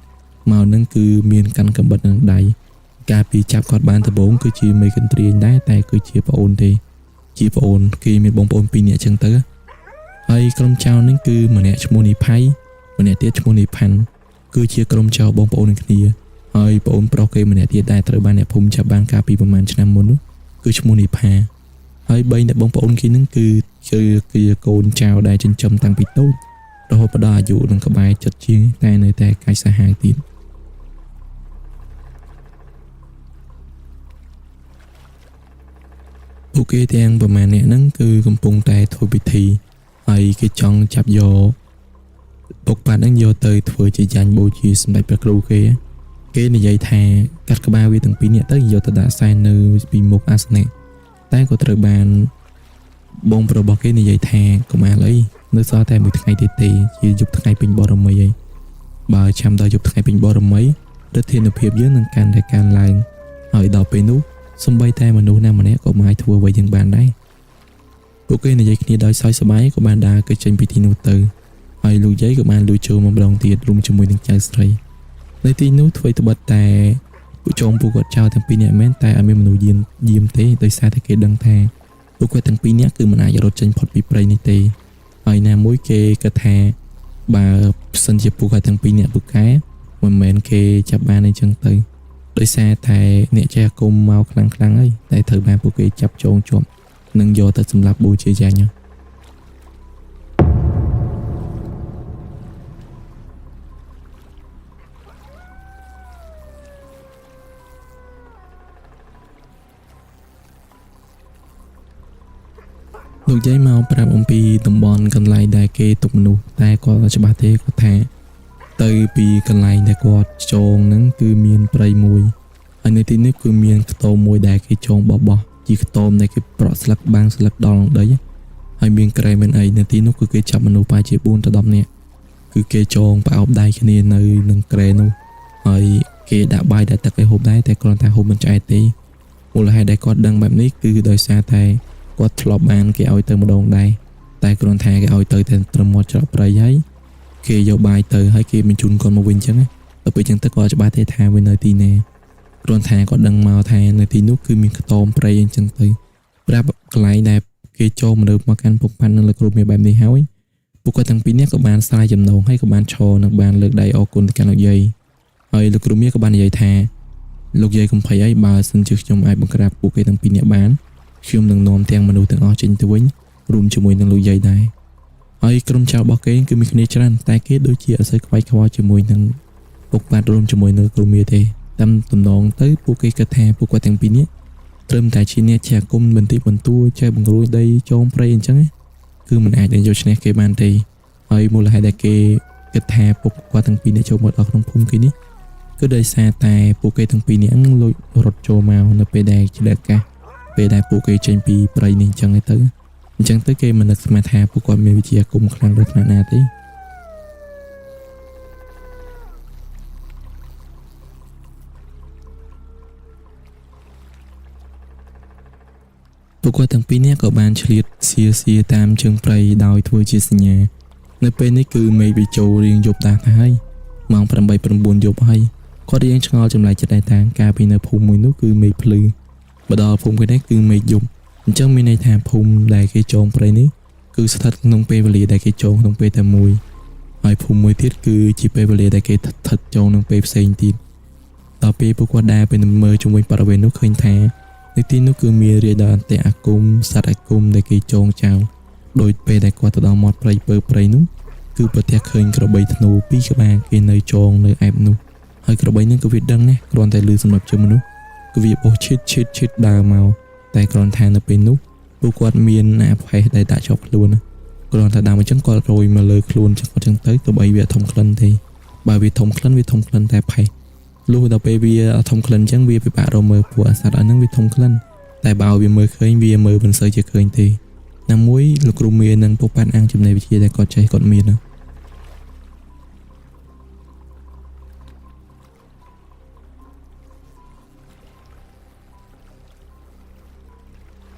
មកនឹងគឺមានកាន់កំបិតនឹងដៃកាលពីចាប់គាត់បានដំបូងគឺជាមេកន្ទ្រីងដែរតែគឺជាប្អូនទេជាប្អូនគេមានបងប្អូនពីរនាក់ចឹងទៅហើយក្រុមចៅនឹងគឺម្នាក់ឈ្មោះនីផៃម្នាក់ទៀតឈ្មោះនីផាន់គឺជាក្រុមចៅបងប្អូននឹងគ្នាហើយប្អូនប្រុសគេម្នាក់ទៀតដែលត្រូវបានអ្នកភូមិចាប់បានកាលពីប្រហែលឆ្នាំមុននោះគឺឈ្មោះនីផាហើយបីអ្នកបងប្អូនគេនឹងគឺជាកូនចៅដែលចិញ្ចឹមតាំងពីតូចរហូតដល់អាយុនឹងក្បែរចិត្តជាងតែនៅតែកាចសាហាវទៀតពួកគេទាំងប្រហែលអ្នកហ្នឹងគឺកំពុងតែធ្វើពិធីហើយគេចង់ចាប់យកពុកប៉ាត់ហ្នឹងយកទៅធ្វើជាយ៉ាញ់បូជាសម្ដេចព្រះគ្រូគេគេនិយាយថាកាត់ក្បាលវាទាំងពីរនាក់ទៅយកទៅដាក់សែននៅពីមុខអាសនៈតែក៏ត្រូវបានបងប្រុសរបស់គេនិយាយថាកុំអាលអីនៅសល់តែមួយថ្ងៃទៀតទេជាយប់ថ្ងៃពេញបរមីហើយបើចាំដល់យប់ថ្ងៃពេញបរមីឫទ្ធានុភាពយើងនឹងកាន់តែកើនឡើងហើយដល់ពេលនោះសំបីតែមនុស្សណាម្នាក់ក៏មិនអាចធ្វើអ្វីយើងបានដែរពួកគេនិយាយគ្នាដោយសើចសប្បាយក៏បានដើរគេចេញពីទីនោះទៅហើយលោកយាយក៏បានលួចចូលមកម្ដងទៀតរួមជាមួយនឹងចៅស្រីនៅទីនោះធ្វើត្បិតតែពួកចោមពួកគាត់ចោលទាំងពីរនាក់មែនតែអត់មានមនុស្សយាមទេដោយសារតែគេដឹងថាពួកគាត់ទាំងពីរនាក់គឺមិនអាចរត់ចេញផុតពីព្រៃនេះទេហើយណាមួយគេគិតថាបើសិនជាពួកគាត់ទាំងពីរនាក់ពូកែមិនមែនគេចាប់បានអីចឹងទៅដោយសារតែអ្នកចេះអាគមមកខ្លាំងខ្លាំងហើយតែត្រូវបានពួកគេចាប់ចងជាប់និងយកទៅសម្លាប់បូជាយ៉ាញ់ លោកយាយមកប្រាប់អំពីតំបន់កន្លែងដែលគេទុកមនុស្សតែគាត់អត់ច្បាស់ទេគាត់ថាទៅពីកន្លែងដែលគាត់ចងហ្នឹងគឺមានព្រៃមួយហើយនៅទីនេះគឺមានខ្ទមមួយដែលគេចងបោះបោះជាខ្ទមដែលគេប្រក់ស្លឹកបាំងស្លឹកដល់នឹងដីហើយមានក្រែមានអីនៅទីនោះគឺគេចាប់មនុស្សប្រហែលជា4ទៅ10នាក់គឺគេចងប្រអប់ដៃគ្នានៅនឹងក្រែនោះហើយគេដាក់បាយដាក់ទឹកឲ្យហូបដែរតែគ្រាន់តែហូបមិនឆ្អែតទេមូលហេតុដែលគាត់ដឹងបែបនេះគឺដោយសារតែគាត់ធ្លាប់បានគេឲ្យទៅម្ដងដែរតែគ្រាន់តែគេឲ្យទៅតែត្រឹមមាត់ច្រកព្រៃហើយគេយកបាយទៅហើយគេបញ្ជូនគាត់មកវិញអញ្ចឹងណាដល់ពេលអញ្ចឹងទៅគាត់ច្បាស់ទេថាវានៅទីណាគ្រាន់តែគាត់ដឹងមកថានៅទីនោះគឺមានខ្ទមព្រៃអញ្ចឹងទៅប្រាប់កន្លែងដែលគេចូលមនុស្សមកកាន់ពុកប៉ាន់នៅលើគ្រូមានបែបនេះហើយពួកគាត់ទាំងពីរនាក់ក៏បានស្រាយចំណងហើយក៏បានឈរនិងបានលើកដៃអរគុណទៅកាន់លោកយាយហើយលោកគ្រូមាសក៏បាននិយាយថាលោកយាយកុំភ័យអីបើសិនជាខ្ញុំអាចបង្ក្រាបពួកគេទាំងពីរនាក់បានខ្ញុំនឹងនាំទាំងមនុស្សទាំងអស់ចេញទៅវិញរួមជាមួយនឹងលោកយាយដែរហើយក្រុមចៅរបស់គេគឺមានគ្នាច្រើនតែគេដូចជាអត់សូវខ្វាយខ្វល់ជាមួយនឹងពុកប៉ាត់រួមជាមួយនឹងគ្រូមាទេតាមតំណងទៅពួកគេគិតថាពួកគាត់ទាំងពីរនាក់ត្រឹមតែជាអ្នកជាអាគមបន្តិចបន្តួចចេះបង្រួយដីចងព្រៃអញ្ចឹងណាគឺមិនអាចនឹងយកឈ្នះគេបានទេហើយមូលហេតុដែលគេគិតថាពួកគាត់ទាំងពីរនាក់ចូលមកដល់ក្នុងភូមិគេនេះគឺដោយសារតែពួកគេទាំងពីរនាក់ហ្នឹងលួចរត់ចូលមកនៅពេលដែលឆ្លៀតឱកាសពេលដែលពួកគេចេញពីព្រៃនេះអញ្ចឹងឯទៅអញ្ចឹងទៅគេមិននឹកស្មានថាពួកគាត់មានវិជ្ជាអាគមខ្លាំងដល់ថ្នាក់ណាទេពួកគាត់ទាំងពីរនាក់ក៏បានឆ្លៀតសៀសៀតាមជើងព្រៃដោយធ្វើជាសញ្ញានៅពេលនេះគឺមេឃវាចូលរៀងយប់ដាស់ទៅហើយម៉ោង8 9យប់ហើយគាត់រៀងឆ្ងល់ចម្លែកចិត្តដែរតាកាលពីនៅភូមិមួយនោះគឺមេឃភ្លឺមកដល់ភូមិគេនេះគឺមេឃយប់អញ្ចឹងមានន័យថាភូមិដែលគេចងព្រៃនេះគឺស្ថិតក្នុងពេលវេលាដែលគេចងក្នុងពេលតែមួយហើយភូមិមួយទៀតគឺជាពេលវេលាដែលគេស្ថិតចងក្នុងពេលផ្សេងទៀតដល់ពេលពួកគាត់ដើរទៅមើលជុំវិញបរិវេណនោះឃើញថានៅទីនោះគឺមានរាយដល់អន្ទាក់អាគមសត្វអាគមដែលគេចងចោលដោយពេលដែលគាត់ទៅដល់មាត់ព្រៃពើព្រៃនោះគឺប្រទះឃើញក្របីធ្នូពីរក្បាលគេនៅចងនៅអែបនោះហើយក្របីនឹងក៏វាដឹងណាស់គ្រាន់តែឮសម្រាប់ជើងមនុស្សគឺវាបោះឈិតឈិតឈិតដើរមកតែគ្រាន់ថានៅពេលនោះពួកគាត់មានអាផេះដែលដាក់ជាប់ខ្លួនណាគ្រាន់តែដើរមកចឹងគាត់រយមកលើខ្លួនចឹងគាត់ចឹងទៅទោះបីវាអត់ធំក្លិនទេបើវាធំក្លិនវាធំក្លិនតែផេះលុះដល់ពេលវាអត់ធំក្លិនចឹងវាពិបាករកមើលពួកអាសត្វអាហ្នឹងវាធំក្លិនតែបើឲ្យវាមើលឃើញវាមើលមិនសូវជាឃើញទេណាមួយលោកគ្រូមាននឹងពុកប៉ាន់អាំងចំណេះវិជ្ជាដែលគាត់ចេះគាត់មានណា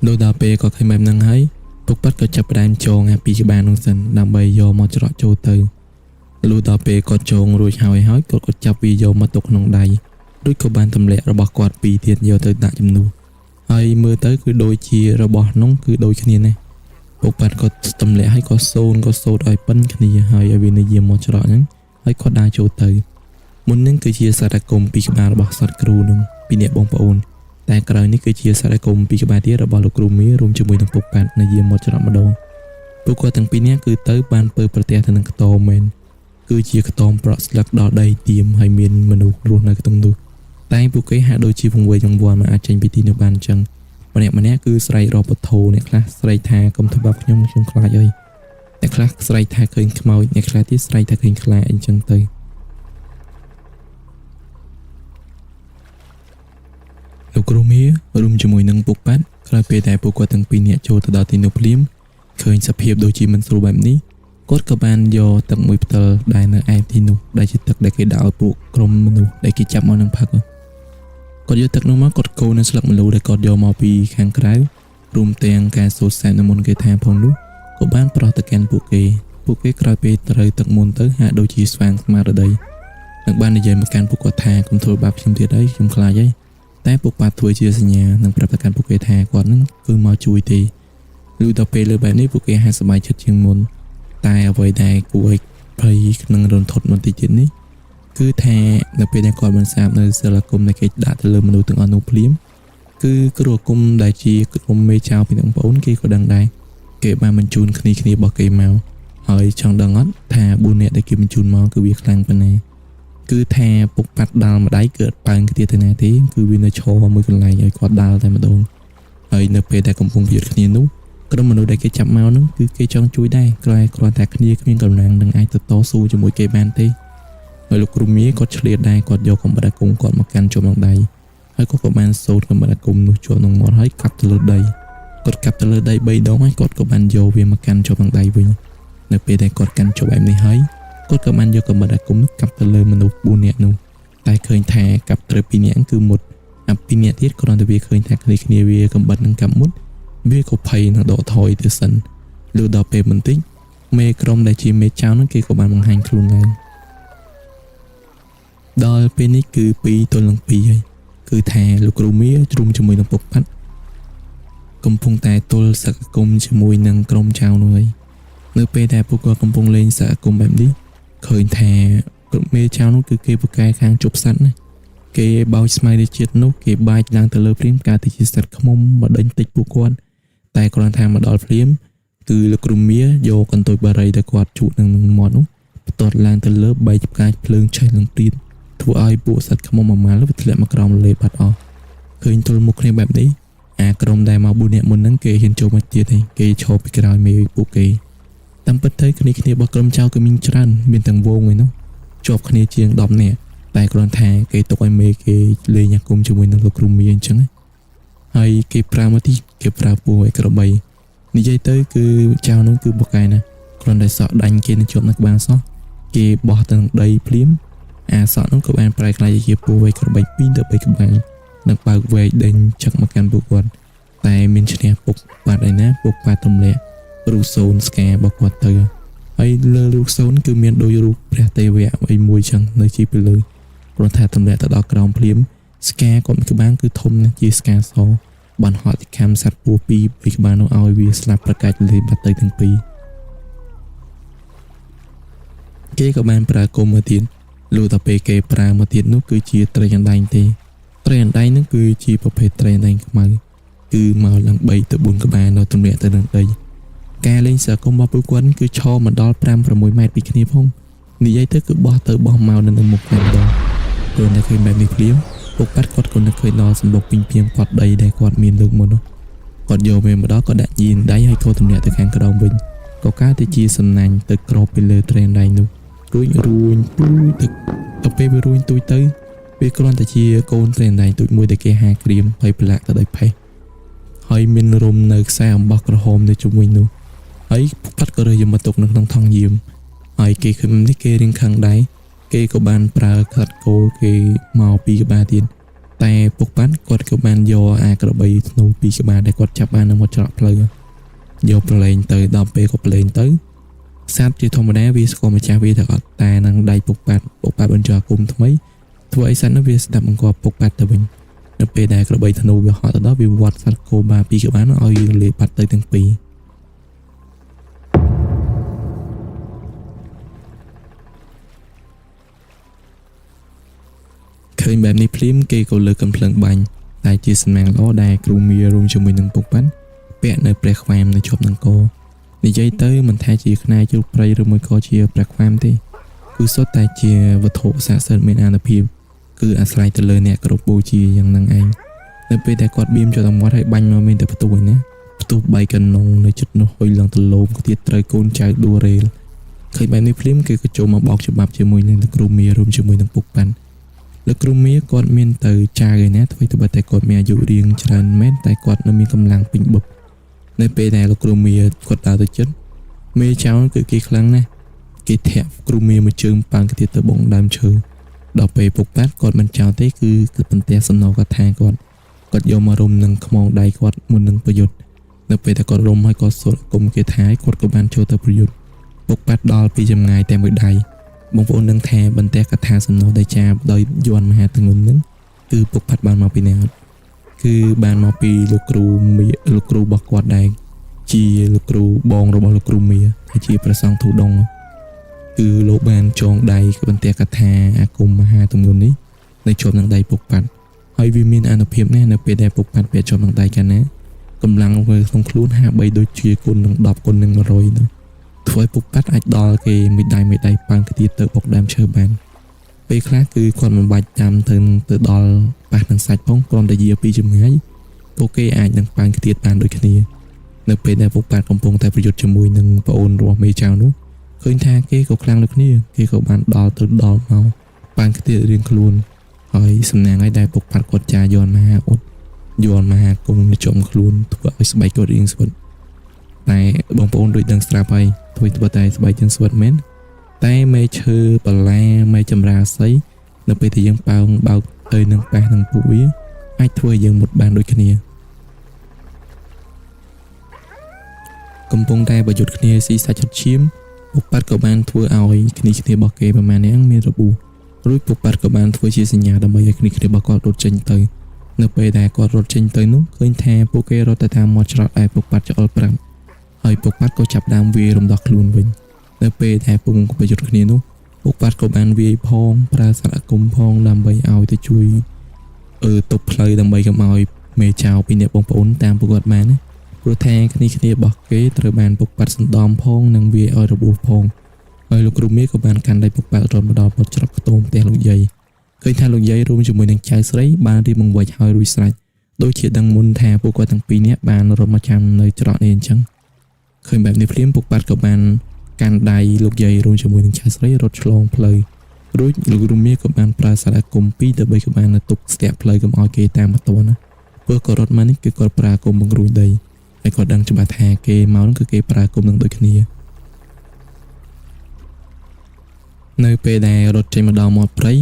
លុះដល់ពេលក៏ឃើញបែបហ្នឹងហើយពុកប៉ាត់ក៏ចាប់ផ្ដើមចងអាពីក្បាលនោះសិនដើម្បីយកមកច្រកចូលទៅលុះដល់ពេលគាត់ចងរួចហើយហើយគាត់ក៏ចាប់វាយកមកទុកក្នុងដៃរួចក៏បានទម្លាក់របស់គាត់ពីរទៀតយកទៅដាក់ជំនួសហើយមើលទៅគឺដូចជារបស់នោះគឺដូចគ្នាណាស់ពុកប៉ាត់ក៏ទម្លាក់ហើយក៏សូនក៏សូត្រឲ្យប៉ិនគ្នាហើយឲ្យវានិយាយមកច្រកហ្នឹងហើយគាត់ដើរចូលទៅមុនហ្នឹងគឺជាសារគមពីក្បាលរបស់សត្វគ្រូនោះពីអ្នកបងប្អូន តែក្រោយនេះគឺជាសារគមពីក្បាលទៀតរបស់លោកគ្រូមារួមជាមួយនឹងពុកប៉ាត់នៅយាមមកច្រកម្ដងពួកគាត់ទាំងពីរនាក់គឺទៅបានពើប្រទះទៅនឹងខ្ទមមែនគឺជាខ្ទមប្រក់ស្លឹកដល់ដីទៀមហើយមានមនុស្សរស់នៅក្នុងនោះតែពួកគេហាក់ដូចជាវង្វេងវង្វាន់មិនអាចចេញពីទីនោះបានអញ្ចឹងម្នាក់ម្នាក់គឺស្រែករកពធអ្នកខ្លះស្រែកថាកុំធ្វើបាបខ្ញុំខ្ញុំខ្លាចអីអ្នកខ្លះស្រែកថាឃើញខ្មោចអ្នកខ្លះទៀតស្រែកថាឃើញខ្លាអីចឹងទៅលោកគ្រូមារួមជាមួយនឹងពុកប៉ាត់ក្រោយពេលដែលពួកគាត់ទាំងពីរនាក់ចូលទៅដល់ទីនោះភ្លាមឃើញសភាពដូចជាមិនស្រួលបែបនេះគាត់ក៏បានយកទឹកមួយផ្តិលដែលនៅឯទីនោះដែលជាទឹកដែលគេដាក់ឲ្យពួកក្រុមមនុស្សដែលគេចាប់មកនឹងផឹកគាត់យកទឹកនោះមកគាត់កូរនៅស្លឹកម្លូដែលគាត់យកមកពីខាងក្រៅរួមទាំងការសូត្រសែនមន្តគេថាផងនោះក៏បានប្រោះទៅកាន់ពួកគេពួកគេក្រោយពេលត្រូវទឹកមន្តទៅហាក់ដូចជាស្វាងស្មារតីនិងបាននិយាយមកកាន់ពួកគាត់ថាកុំធ្វើបាបខ្ញុំទៀតអីខ្ញុំខ្លាចអីតែពួកប៉ាធ្វើជាសញ្ញានិងប្រាប់ទៅកាន់ពួកគេថាគាត់នឹងគឺមកជួយទេលុះដល់ពេលលើបែបនេះពួកគេហាក់សប្បាយចិត្តជាងមុនតែអ្វីដែលគួរឲ្យភ័យក្នុងរន្ធត់បន្តិចទៀតនេះគឺថានៅពេលដែលគាត់បានសាបនៅសិលាគមដែលគេដាក់ទៅលើមនុស្សទាំងអស់នោះភ្លាមគឺគ្រូអាគមដែលជាក្រុមមេចៅពីបងប្អូនគេក៏ដឹងដែរគេបានបញ្ជូនគ្នាគ្នារបស់គេមកហើយចង់ដឹងអត់ថា4នាក់ដែលគេបញ្ជូនមកគឺវាខ្លាំងប៉ុណ្ណាគឺថាពុកប៉ាត់ដាល់ម្ដាយគឺអត់ប៉ើងគ្នាទៅណាទេគឺវានៅឈរមួយកន្លែងឲ្យគាត់ដាល់តែម្ដងហើយនៅពេលដែលកំពុងប្រយុទ្ធគ្នានោះ ក្រុមមនុស្សដែលគេចាប់មកហ្នឹងគឺគេចង់ជួយដែរគ្រាន់គ្រាន់តែគ្នាគ្មានកម្លាំងនឹងអាចទៅតស៊ូជាមួយគេបានទេហើយលោកគ្រូមាគាត់ឆ្លៀតដែរគាត់យកកំបិតអាគមគាត់មកកាន់ជាប់នឹងដៃហើយគាត់ក៏បានសូត្រកំបិតអាគមនោះជាប់នឹងមាត់ហើយកាប់ទៅលើដីគាត់កាប់ទៅលើដី3ដងហើយគាត់ក៏បានយកវាមកកាន់ជាប់នឹងដៃវិញនៅពេលដែលគាត់កាន់ជាប់បែបនេះហើយគាត់ក៏បានយកកំបិតអាគមនោះកាប់ទៅលើមនុស្ស4នាក់នោះតែឃើញថាកាប់ត្រូវ2នាក់គឺមុតអា2នាក់ទៀតគ្រាន់តែវាឃើញថាគ្នាគ្នាវាកំបិតនឹងកាប់មុតវាក៏ភ័យនឹងដកថយទៅសិនលុះដល់ពេលបន្តិចមេក្រុមដែលជាមេចៅនោះគេក៏បានបង្ហាញខ្លួនឡើងដល់ពេលនេះគឺ2ទល់នឹង2ហើយគឺថាលោកគ្រូមាជ្រុំជាមួយនឹងពុកផាត់កំពុងតែទល់សកគុំជាមួយនឹងក្រុមចៅនោះហើយនៅពេលដែលពួកគាត់កំពុងលេងសកគុំបែបនេះឃើញថាក្រុមមេចៅនោះគឺគេពូកែខាងជប់សัตว์ណាគេបោចស្មៃទៅជាតិនោះគេបាចឡើងទៅលើភ្លាមកើតទៅជាសត្វខ្មុំមកដេញតិចពួកគាត់តែគ្រាន់ថាមកដល់ភ្លាមគឺលោកគ្រូមាយកកន្ទុយបារីដែលគាត់ជក់នឹងមាត់នោះផ្ទាត់ឡើងទៅលើបែកផ្កាយភ្លើងឆេះនឹងព្រាតធ្វើឲ្យពួកសត្វខ្មុំមួយម៉ាល់វាធ្លាក់មកក្រោមលេបាត់អស់ឃើញទល់មុខគ្នាបែបនេះអាក្រុមដែលមក4នាក់មុនហ្នឹងគេហ៊ានចូលមកទៀតឯងគេឈរពីក្រោយមេពួកគេតាមពិតទៅគ្នាគ្នារបស់ក្រុមចៅគឺមានច្រើនមានទាំងវងឯនោះជាប់គ្នាជាង10នាក់តែគ្រាន់ថាគេទុកឲ្យមេគេលេងអាគមជាមួយនឹងលោកគ្រូមាអញ្ចឹងហើយគេប្រើមកទីគេប្រើពួរឲ្យក្របីនិយាយទៅគឺចៅនោះគឺបកែណាគ្រាន់តែសក់ដាញ់គេនឹងជាប់នៅក្បាលសោះគេបោះទៅនឹងដីភ្លាមអាសក់នោះក៏បានប្រែក្លាយជាពូវែកក្របី2ទៅ3ក្បាលនិងបើកវែកដេញចឹកមកកាន់ពួកគាត់តែមានឈ្នះពុកបាត់ឯណាពុកបាត់ទម្លាក់រូបសូនស្ការបស់គាត់ទៅហើយលើរូបសូនគឺមានដូចរូបព្រះទេវៈអីមួយចឹងនៅជាពីលើគ្រាន់ថាទម្លាក់ទៅដល់ក្រោមភ្លាមស្កាគាត់មួយក្បាលគឺធំណាស់ជាស្កាសបានហត់ខំសัตว์ពស់2 3ក្បាលនោះឲ្យវាស្លាប់ប្រកាច់លេបាត់ទៅទាំងពីរគេក៏បានប្រើគុំមកទៀតលុះដល់ពេលគេប្រើមកទៀតនោះគឺជាត្រីអណ្ដែងទេត្រីអណ្ដែងនោះគឺជាប្រភេទត្រីអណ្ដែងខ្មៅគឺមកឡើង3ទៅ4ក្បាលនៅទម្លាក់ទៅនឹងដីការលេងសកុំរបស់ពួកគាត់គឺឈរមកដល់5 6ម៉ែត្រពីគ្នាផងនិយាយទៅគឺបោះទៅបោះមកនៅនឹងមុខតែម្ដងព្រោះតែឃើញបែបនេះភ្លាមពុកប៉ាត់គាត់ក៏នឹកឃើញដល់សម្បុកពីងពីងគាត់ដីដែលគាត់មានលើកមុននោះគាត់យកវាមកដល់ក៏ដាក់ញៀនដៃហើយក៏ទម្លាក់ទៅខាងក្រោមវិញក៏កើតទៅជាសំណាញ់ទៅក្របពីលើត្រីអណ្ដែងនោះរួចរួញទូចទៅទៅពេលវារួញទូចទៅវាគ្រាន់តែជាកូនត្រីអណ្ដែងទូចមួយដែលគេហាក្រៀមហើយប្រឡាក់ទៅដោយផេះហើយមានរុំនៅខ្សែអំបោះក្រហមនៅជុំវិញនោះហើយផាត់ក៏រើសយកមកទុកនៅក្នុងថង់យាមហើយគេឃើញនេះគេរៀងខឹងដែរគេក៏បានប្រើខាត់គោគេមកពីក្បាលទៀតតែពុកប៉ាន់គាត់ក៏បានយកអាក្របីធ្នូពីក្បាលដែលគាត់ចាប់បាននៅមាត់ច្រកផ្លូវយកប្រឡែងទៅដល់ពេលក៏ប្រឡែងទៅសត្វជាធម្មតាវាស្គាល់ម្ចាស់វាតែអត់តែនឹងដៃពុកប៉ាត់ពុកប៉ាត់បញ្ចុះអាគមថ្មីធ្វើឲ្យសត្វនោះវាស្ដាប់បង្គាប់ពុកប៉ាត់ទៅវិញនៅពេលដែលក្របីធ្នូវាហត់ទៅដល់វាវត្តសត្វគោបាពីក្បាលនោះឲ្យយើងលេបាត់ទៅទាំងពីរឃើញបែបនេះភ្លាមគេក៏លើកកំភ្លើងបាញ់តែជាសំណាងល្អដែលគ្រូមារួមជាមួយនឹងពុកប៉ាន់ពាក់នៅព្រះខ្វាមនៅជាប់នឹងកនិយាយទៅមិនថាជាខ្នាយជ្រូកព្រៃឬមួយក៏ជាព្រះខ្វាមទេគឺសុទ្ធតែជាវត្ថុស័ក្តិសិទ្ធិមានអានុភាពគឺអាស្រ័យទៅលើអ្នកគោរពបូជាយ៉ាងហ្នឹងឯងនៅពេលដែលគាត់បៀមចូលដល់មាត់ហើយបាញ់មកមានតែផ្ទុះឯណាផ្ទុះបែកកណុងនៅចិត្តនោះហុយឡើងទៅលោមទៀតត្រូវកូនចៅដួរេលឃើញបែបនេះភ្លាមគេក៏ចូលមកបោកច្បាប់ជាមួយនឹងលោកគ្រូមារួមជាមួយនឹងពុកប៉ាន់លោកគ្រូមាគាត់មានទៅចៅឯណាធ្វើទៅបើតែគាត់មានអាយុរៀងច្រើនមែនតែគាត់នៅមានកម្លាំងពេញបឹបនៅពេលដែលលោកគ្រូមាគាត់ដើរទៅចិត្តមេចៅគឺគេខ្លាំងណាស់គេធាក់គ្រូមាមួយជើងប៉ាងទៀតទៅបងដើមឈើដល់ពេលពុកប៉ាត់គាត់មិនចោលទេគឺគឺបន្ទះសំណកថាគាត់គាត់យកមករុំនឹងខ្មងដៃគាត់មុននឹងប្រយុទ្ធនៅពេលដែលគាត់រុំហើយគាត់សូត្រអាគមគេថាឲ្យគាត់ក៏បានចូលទៅប្រយុទ្ធពុកប៉ាត់ដល់ពីចម្ងាយតែមួយដៃបងប្អូននឹងថាបន្ទះកថាសំណោដែលចាបដោយយន្តមហាទងន់នឹងគឺពុកប៉ាត់បានមកពីណាអត់គឺបានមកពីលោកគ្រូមាលោកគ្រូរបស់គាត់ដែរជាលោកគ្រូបងរបស់លោកគ្រូមាហើយជាព្រះសង្ឃធូដងគឺលោកបានចងដៃបន្ទះកថាអាគមមហាទងន់នេះនៅជាប់នឹងដៃពុកប៉ាត់ហើយវាមានអានុភាពណាស់នៅពេលដែលពុកប៉ាត់ពាក់ជាប់នឹងដៃកាលណាកម្លាំងនៅក្នុងខ្លួន53ដូចជាគុណនឹង10គុណនឹង100នោះធ្វើឲ្យពុកប៉ាត់អាចដល់គេមួយដៃមួយដៃប៉ាងទៀតទៅបុកដើមឈើបានពេលខ្លះគឺគាត់មិនបាច់ចាំទៅទៅដល់ប៉ះនឹងសាច់ផងគ្រាន់តែយាពីចម្ងាយក៏គេអាចនឹងប៉ាងទៀតបានដូចគ្នា នៅពេលដែលពុកប៉ាត់កំពុងតែប្រយុទ្ធជាមួយនឹងប្អូនរបស់មេចៅនោះឃើញថាគេក៏ខ្លាំងដូចគ្នាគេក៏បានដល់ទៅដល់មកបានខ្ទាតរៀងខ្លួនហើយសំណាងឲ្យដែលពុកប៉ាត់គាត់ចាយន្តមហាអ៊ុតយន្តមហាគង់នៅចំខ្លួនធ្វើឲ្យស្បែកគាត់រៀងស្វិតតែបងប្អូនដូចដឹងស្រាប់ហើយធ្វើត្បិតតែស្បែកយើងស្វិតមែនតែមេឈើបន្លាមេចម្រាសីនៅពេលដែលយើងប៉ោងបោកទៅនឹងប៉ះនឹងពួកវាអាចធ្វើឲ្យយើងមុតបានដូចគ្នាកំពុងតែប្រយុទ្ធគ្នាស៊ីសាច់ឆុតឈាមពុកប៉ាត់ក៏បានធ្វើឲ្យគ្នាគ្នារបស់គេប្រហែលនាក់មានរបួសរួចពុកប៉ាត់ក៏បានធ្វើជាសញ្ញាដើម្បីឲ្យគ្នាគ្នារបស់គាត់រត់ចេញទៅនៅពេលដែលគាត់រត់ចេញទៅនោះឃើញថាពួកគេរត់ទៅតាមមាត់ច្រកដែលពុកប៉ាត់ឆ្អុលប្រាប់ហើយពុកប៉ាត់ក៏ចាប់ដើមវាយរំដោះខ្លួនវិញនៅពេលដែលពុកប្រយុទ្ធគ្នានោះពុកប៉ាត់ក៏បានវាយផងប្រើសារអាគមផងដើម្បីឲ្យទៅជួយទប់ផ្លូវដើម្បីកុំឲ្យមេចៅពីអ្នកបងប្អូនតាមពួកគាត់បានណាព្រោះថាគ្នាគ្នារបស់គេត្រូវបានពុកប៉ាត់សណ្ដំផងនិងវាយឲ្យរបួសផងហើយលោកគ្រូមាក៏បានកាន់ដៃពុកប៉ាត់រត់មកដល់មាត់ច្រកខ្ទមផ្ទះលោកយាយឃើញថាលោកយាយរួមជាមួយនឹងចៅស្រីបានរៀបបង្វេចហើយរួចស្រេចដូចជាដឹងមុនថាពួកគាត់ទាំងពីរនាក់បានរត់មកចាំនៅច្រកនេះអញ្ចឹងឃើញបែបនេះភ្លាមពុកប៉ាត់ក៏បានកាន់ដៃលោកយាយរួមជាមួយនឹងចៅស្រីរត់ឆ្លងផ្លូវរួចលោកគ្រូមាក៏បានប្រើសារអាគម2ទៅ3ក៏បានទៅទប់ស្ទាក់ផ្លូវកុំឲ្យគេតាមមកទាន់ណាព្រោះក៏រត់មកនេះគឺគាត់ប្រើអាគមបង្រួញដីហើយគាត់ដឹងច្បាស់ថាគេមកនោះគឺគេប្រើអាគមនឹងដូចគ្នានៅពេលដែលរត់ចេញមកដល់មាត់ព្រៃ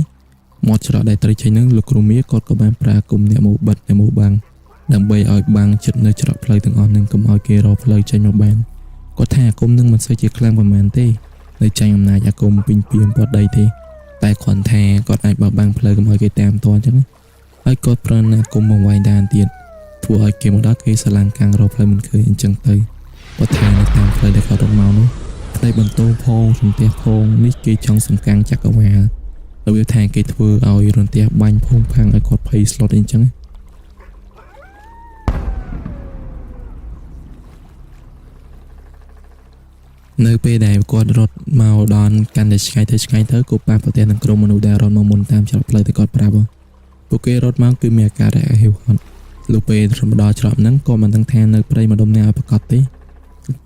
មាត់ច្រកដែលត្រូវចេញនឹងលោកគ្រូមាគាត់ក៏បានប្រើអាគមអ្នកមកបិទអ្នកមកបាំងដើម្បីឲ្យបាំងចិត្តនៅច្រកផ្លូវទាំងអស់នឹងកុំឲ្យគេរកផ្លូវចេញមកបានគាត់ថាអាគមនឹងមិនសូវជាខ្លាំងប៉ុន្មានទេនៅចាញ់អំណាចអាគមពេញពីអំពតដីទេតែគ្រាន់ថាគាត់អាចបបាំងផ្លូវកុំឲ្យគេតាមទាន់អញ្ចឹងហើយគាត់ប្រើអាគមបង្វែងដានទៀតធ្វើឲ្យគេមកដល់គេស្រឡាំងកាំងរកផ្លូវមិនឃើញអញ្ចឹងទៅគាត់ថានៅតាមផ្លូវដែលគាត់រត់មកនោះផ្នែកបន្ទោផងសន្ទះផងនេះគេចង់សំកាំងចក្រវាលរបៀបថាគេធ្វើឲ្យរន្ទះបាញ់ភងផាំងឲ្យគាត់ភ័យស្លុតអីអញ្ចឹងនៅពេលដែលគាត់រត់មកដល់កាន់តែឆ្ងាយទៅឆ្ងាយទៅក៏ប៉ះប្រទះនឹងក្រុមមនុស្សដែលរត់មកមុនតាមច្រកផ្លូវដែលគាត់ប្រាប់ពួកគេរត់មកគឺមានអាការៈហៀវហត់លុះពេលរត់មកដល់ច្រកហ្នឹងក៏មិនដឹងថានៅព្រៃម្ដុំណាឲ្យប្រកបទេ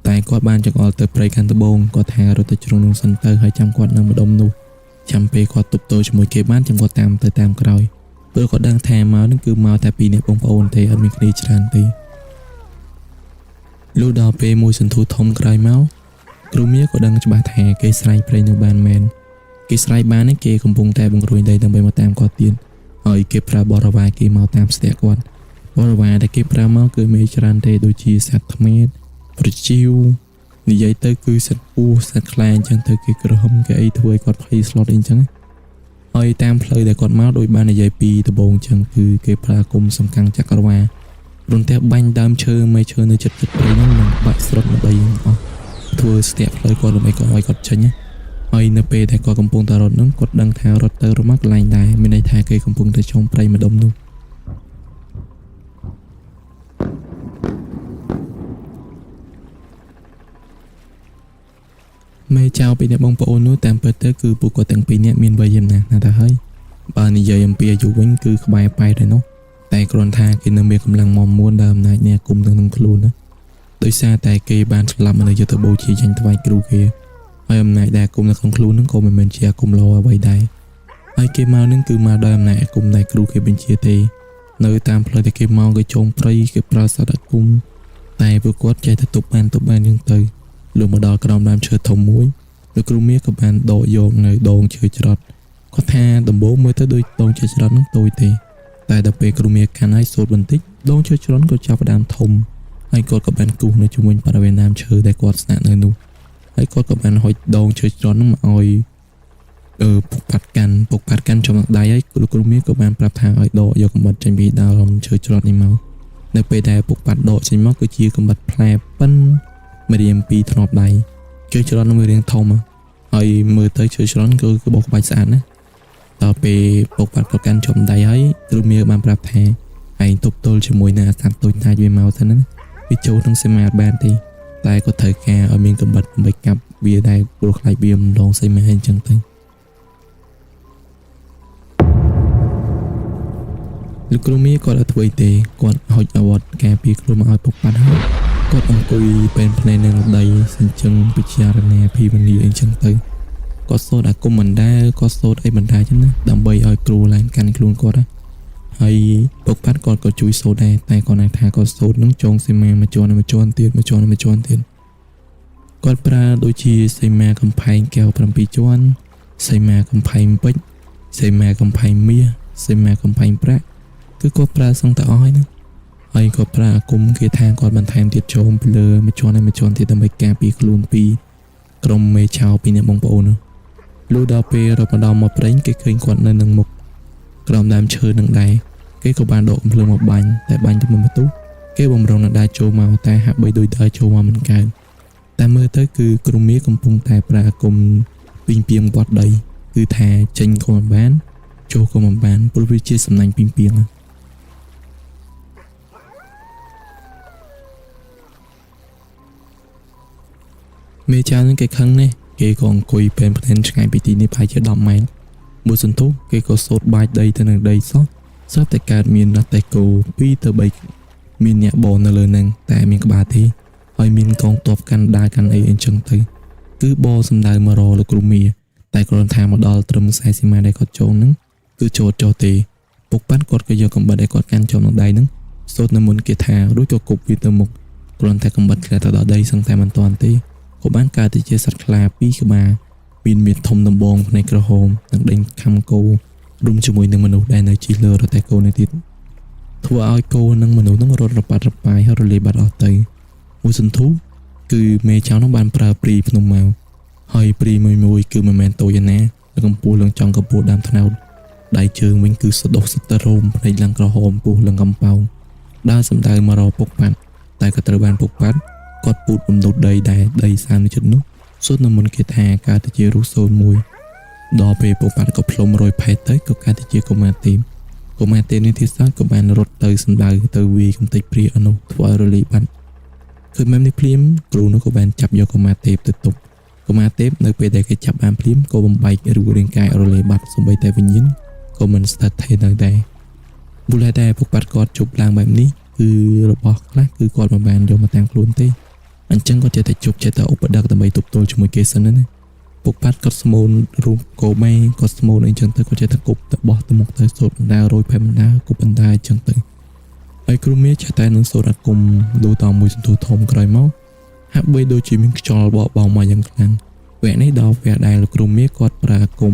តែគាត់បានចង្អុលទៅព្រៃខាងត្បូងគាត់ថារត់ទៅជ្រុងនោះសិនទៅហើយចាំគាត់នៅម្ដុំនោះចាំពេលគាត់ទប់ទល់ជាមួយគេបានចាំគាត់តាមទៅតាមក្រោយព្រោះគាត់ដឹងថាមកនឹងគឺមកតែពីរនាក់បងប្អូនទេអត់មានគ្នាច្រើនទេលុះដល់ពេលមួយសន្ទុះធំក្រោយមកគ្រូមាក៏ដឹងច្បាស់ថាគេស្រែកព្រៃនៅបានមែនគេស្រែកបាននេះគេកំពុងតែបង្រួញដីដើម្បីមកតាមគាត់ទៀតហើយគេប្រើបរិវារគេមកតាមស្ទាក់គាត់បរិវារដែលគេប្រើមកគឺមានច្រើនទេដូចជាសត្វថ្មេតប្រជាវនិយាយទៅគឺសត្វពស់សត្វខ្លាអញ្ចឹងទៅគេក្រហមគេអីធ្វើឲ្យគាត់ភ័យស្លុតអីអញ្ចឹងហើយតាមផ្លូវដែលគាត់មកដោយបាននិយាយពីដំបូងអញ្ចឹងគឺគេប្រើគុំសំកាំងចក្រវាលរន្ទះបាញ់ដើមឈើមេឈើនៅជិតជិតព្រៃហ្នឹងនឹងបាក់ស្រុតដើម្បីអស់ធ្វើស្ទាក់ផ្លូវគាត់ដើម្បីគាត់ឲ្យគាត់ចេញហើយនៅពេលដែលគាត់កំពុងតែរត់ហ្នឹងគាត់ដឹងថារត់ទៅរត់មកកន្លែងដែរមានន័យថាគេកំពុងតែចុងព្រៃម្ដុំនោះមេចៅពីអ្នកបងប្អូននោះតាមពិតទៅគឺពួកគាត់ទាំងពីរនាក់មានវ័យចំណាស់ណាស់ទៅហើយបើនិយាយអំពីអាយុវិញគឺក្បែរប៉ែតហើយនោះតែគ្រាន់ថាគេនៅមានកម្លាំងមាំមួនដោយអំណាចអ្នកគុំទាំងក្នុងខ្លួនណាដោយសារតែគេបានស្លាប់មនុស្សយកទៅបូជាចាញ់ថ្វាយគ្រូគេហើយអំណាចដែលអាគមនៅក្នុងខ្លួននឹងក៏មិនមែនជាអាគមល្អអ្វីដែរហើយគេមកនឹងគឺមកដោយអំណាចអាគមដែលគ្រូគេបញ្ជាទេនៅតាមផ្លូវដែលគេមកគេចងព្រៃគេប្រើសត្វអាគមតែពួកគាត់ចេះតែទប់បានទប់បានយ៉ាងទៅលុះមកដល់ក្រោមដើមឈើធំមួយលោកគ្រូមាក៏បានដកយកនៅដងឈើច្រត់គាត់ថាដំបូងមើលទៅដូចដងឈើច្រត់នឹងតូចទេតែដល់ពេលគ្រូមាកាន់ឲ្យសូត្របន្តិចដងឈើច្រត់ក៏ចាប់ផ្ដើមធំហើយគាត់ក៏បានគូសនៅជាមួយបរិវេណដើមឈើដែលគាត់ស្នាក់នៅនោះហើយគាត់ក៏បានហុចដងឈើច្រត់នឹងមកឲ្យពុកប៉ាត់កាន់ពុកប៉ាត់កាន់ចំនឹងដៃហើយលោកគ្រូមាក៏បានប្រាប់ថាឲ្យដកយកកំបិតចេញពីដើមឈើច្រត់នេះមកនៅពេលដែលពុកប៉ាត់ដកចេញមកគឺជាកំបិតផ្លែប៉ិនម្រាមពីរធ្នាប់ដៃឈើច្រត់នឹងវារាងធំហើយមើលទៅឈើច្រត់គឺបោកក្បាច់ស្អាតណាដល់ពេលពុកប៉ាត់ក៏កាន់ចំដៃហើយគ្រូមាបានប្រាប់ថាឯងទប់ទល់ជាមួយនឹងអាសត្វតូចតាចវាមកទៅណាវាចូលក្នុងសីមាអត់បានទេតែក៏ត្រូវការឲ្យមានកំបិតដើម្បីកាប់វាដែរព្រោះខ្លាចវាម្ដងសីមាអញ្ចឹងទៅលោកគ្រូមាគាត់អត់ធ្វើអីទេគាត់ហុចអាវុធការពារខ្លួនមកឲ្យពុកប៉ាត់ហើយ គាត់អង្គុយពេនភ្នែកនឹងដីសញ្ជឹងពិចារណាភីវនីអីចឹងទៅគាត់សូត្រអាគមបណ្ដាគាត់សូត្រអីបណ្ដាចឹងណាដើម្បីឲ្យគ្រូឡើងកាន់ខ្លួនគាត់ណាហើយពុកប៉ាត់គាត់ក៏ជួយសូត្រដែរតែគាត់ថាគាត់សូត្រនឹងចងសីមាមួយជាន់មួយជាន់ទៀតមួយជាន់មួយជាន់ទៀតគាត់ប្រើដូចជាសីមាកំផែងកែវ7ជាន់សីមាកំផែងពេជ្រសីមាកំផែងមាសសីមាកំផែងប្រាក់គឺគាត់ប្រើសឹងតែអស់ហើយណាហើយគាត់ប្រើអាគមគេថាគាត់បន្ថែមទៀតចូលពីលើមួយជាន់ហើយមួយជាន់ទៀតដើម្បីការពារខ្លួនពីក្រុមមេឆៅពីអ្នកបងប្អូននោះលុះដល់ពេលរត់មកដល់មកព្រេងគេឃើញគាត់នៅនឹងមុខក្រោមដើមឈើនឹងដែរគេក៏បានដកកំភ្លើងមកបាញ់តែបាញ់ទៅមួយបន្ទុះគេបំរុងនឹងដើរចូលមកតែហាក់បីដូចដើរចូលមកមិនកើតតែមើលទៅគឺក្រុមមាកំពុងតែប្រើអាគមពីងពីងវត្តដីគឺថាចេញក៏មិនបានចូលក៏មិនបានព្រោះវាជាសំណាញ់ពីងពីងមេចៅនឹងគេខឹងនេះគេក៏អង្គុយពេនភ្នែនឆ្ងាយពីទីនេះប្រហែលជា10ម៉ែត្រមួយសន្ទុះគេក៏សូត្របាចដីទៅនឹងដីសោះស្រាប់តែកើតមានរទេះគោ2ទៅ3មានអ្នកបនៅលើនឹងតែមានក្បាលទេហើយមានកងទ័ពកាន់ដាវកាន់អីអញ្ចឹងទៅគឺបសំដៅមករកលោកគ្រូមាតែគ្រាន់ថាមកដល់ត្រឹមខ្សែសីមាដែលគាត់ចូលនឹងគឺចូលចុះទេពុកប៉ាន់គាត់ក៏យកកំបិតដែលគាត់កាន់ជាប់នឹងដៃនឹងសូត្រនៅមុនគេថារួចក៏គប់វាទៅមុខគ្រាន់តែកំបិតធ្លាក់ទៅដល់ដីសឹងតែមិនទាន់ទេក៏បានកើតទៅជាសត្វខ្លាពីរក្បាលមានមាឌធំដំបងភ្នែកក្រហមនិងដេញខំគោរួមជាមួយនឹងមនុស្សដែលនៅជិះលើរទេះគោនេះទៀតធ្វើឲ្យគោនិងមនុស្សនឹងរត់រប៉ាត់រប៉ាយហើយរលាយបាត់អស់ទៅមួយសន្ទុះគឺមេចៅនោះបានប្រើព្រីភ្នំមកហើយព្រីមួយមួយគឺមិនមែនតូចឯណាលើកម្ពស់ឡើងចង់កម្ពស់ដើមថ្នោតដៃជើងវិញគឺសដុសតរោមភ្នែកឡើងក្រហមពោះឡើងកំប៉ោងដើរសំដៅមករកពុកប៉ាត់តែក៏ត្រូវបានពុកប៉ាត់គាត់ពូតបំនុតដីដែរដីសាមនៅចិត្តនោះសូត្រនៅមុនគេថាកើតទៅជារូសសូនមួយដល់ពេលពុកប៉ាត់ក៏ផ្លុំរយផែទៅក៏កើតទៅជាកុមារទេពកុមារទេពនេះទៀតសោតក៏បានរត់ទៅសំដៅទៅវាយកំទេចព្រាអនុធ្វើឲ្យរលាយបាត់គឺមែននេះភ្លាមគ្រូនោះក៏បានចាប់យកកុមារទេពទៅទប់កុមារទេពនៅពេលដែលគេចាប់បានភ្លាមក៏បំបែករូបរាងកាយរលាយបាត់សូម្បីតែវិញ្ញាណក៏មិនស្ថិតស្ថេរនៅដែរមូលហេតុដែលពុកប៉ាត់គាត់ជប់ឡើងបែបនេះគឺរបស់ខ្លះគឺគាត់មិនបានយកមកតាមខ្លួនទេអញ្ចឹងគាត់ចេះតែជប់ចេះតែឧបដឹកដើម្បីទប់ទល់ជាមួយគេសិនណាពុកប៉ាត់គាត់ស្មូនរូបកោមេគាត់ស្មូនអីចឹងទៅគាត់ចេះតែគប់ទៅបោះទៅមុខទៅសូត្របណ្ដារយផែបណ្ដាគប់បណ្ដាអញ្ចឹងទៅហើយគ្រូមាចេះតែនឹងសូត្រអាគមលូតមួយសន្ទុះធំក្រោយមកហាក់បីដូចជាមានខ្យល់បក់បោមកយ៉ាងខ្លាំងវគ្គនេះដល់វគ្គដែលលោកគ្រូមាគាត់ប្រើអាគម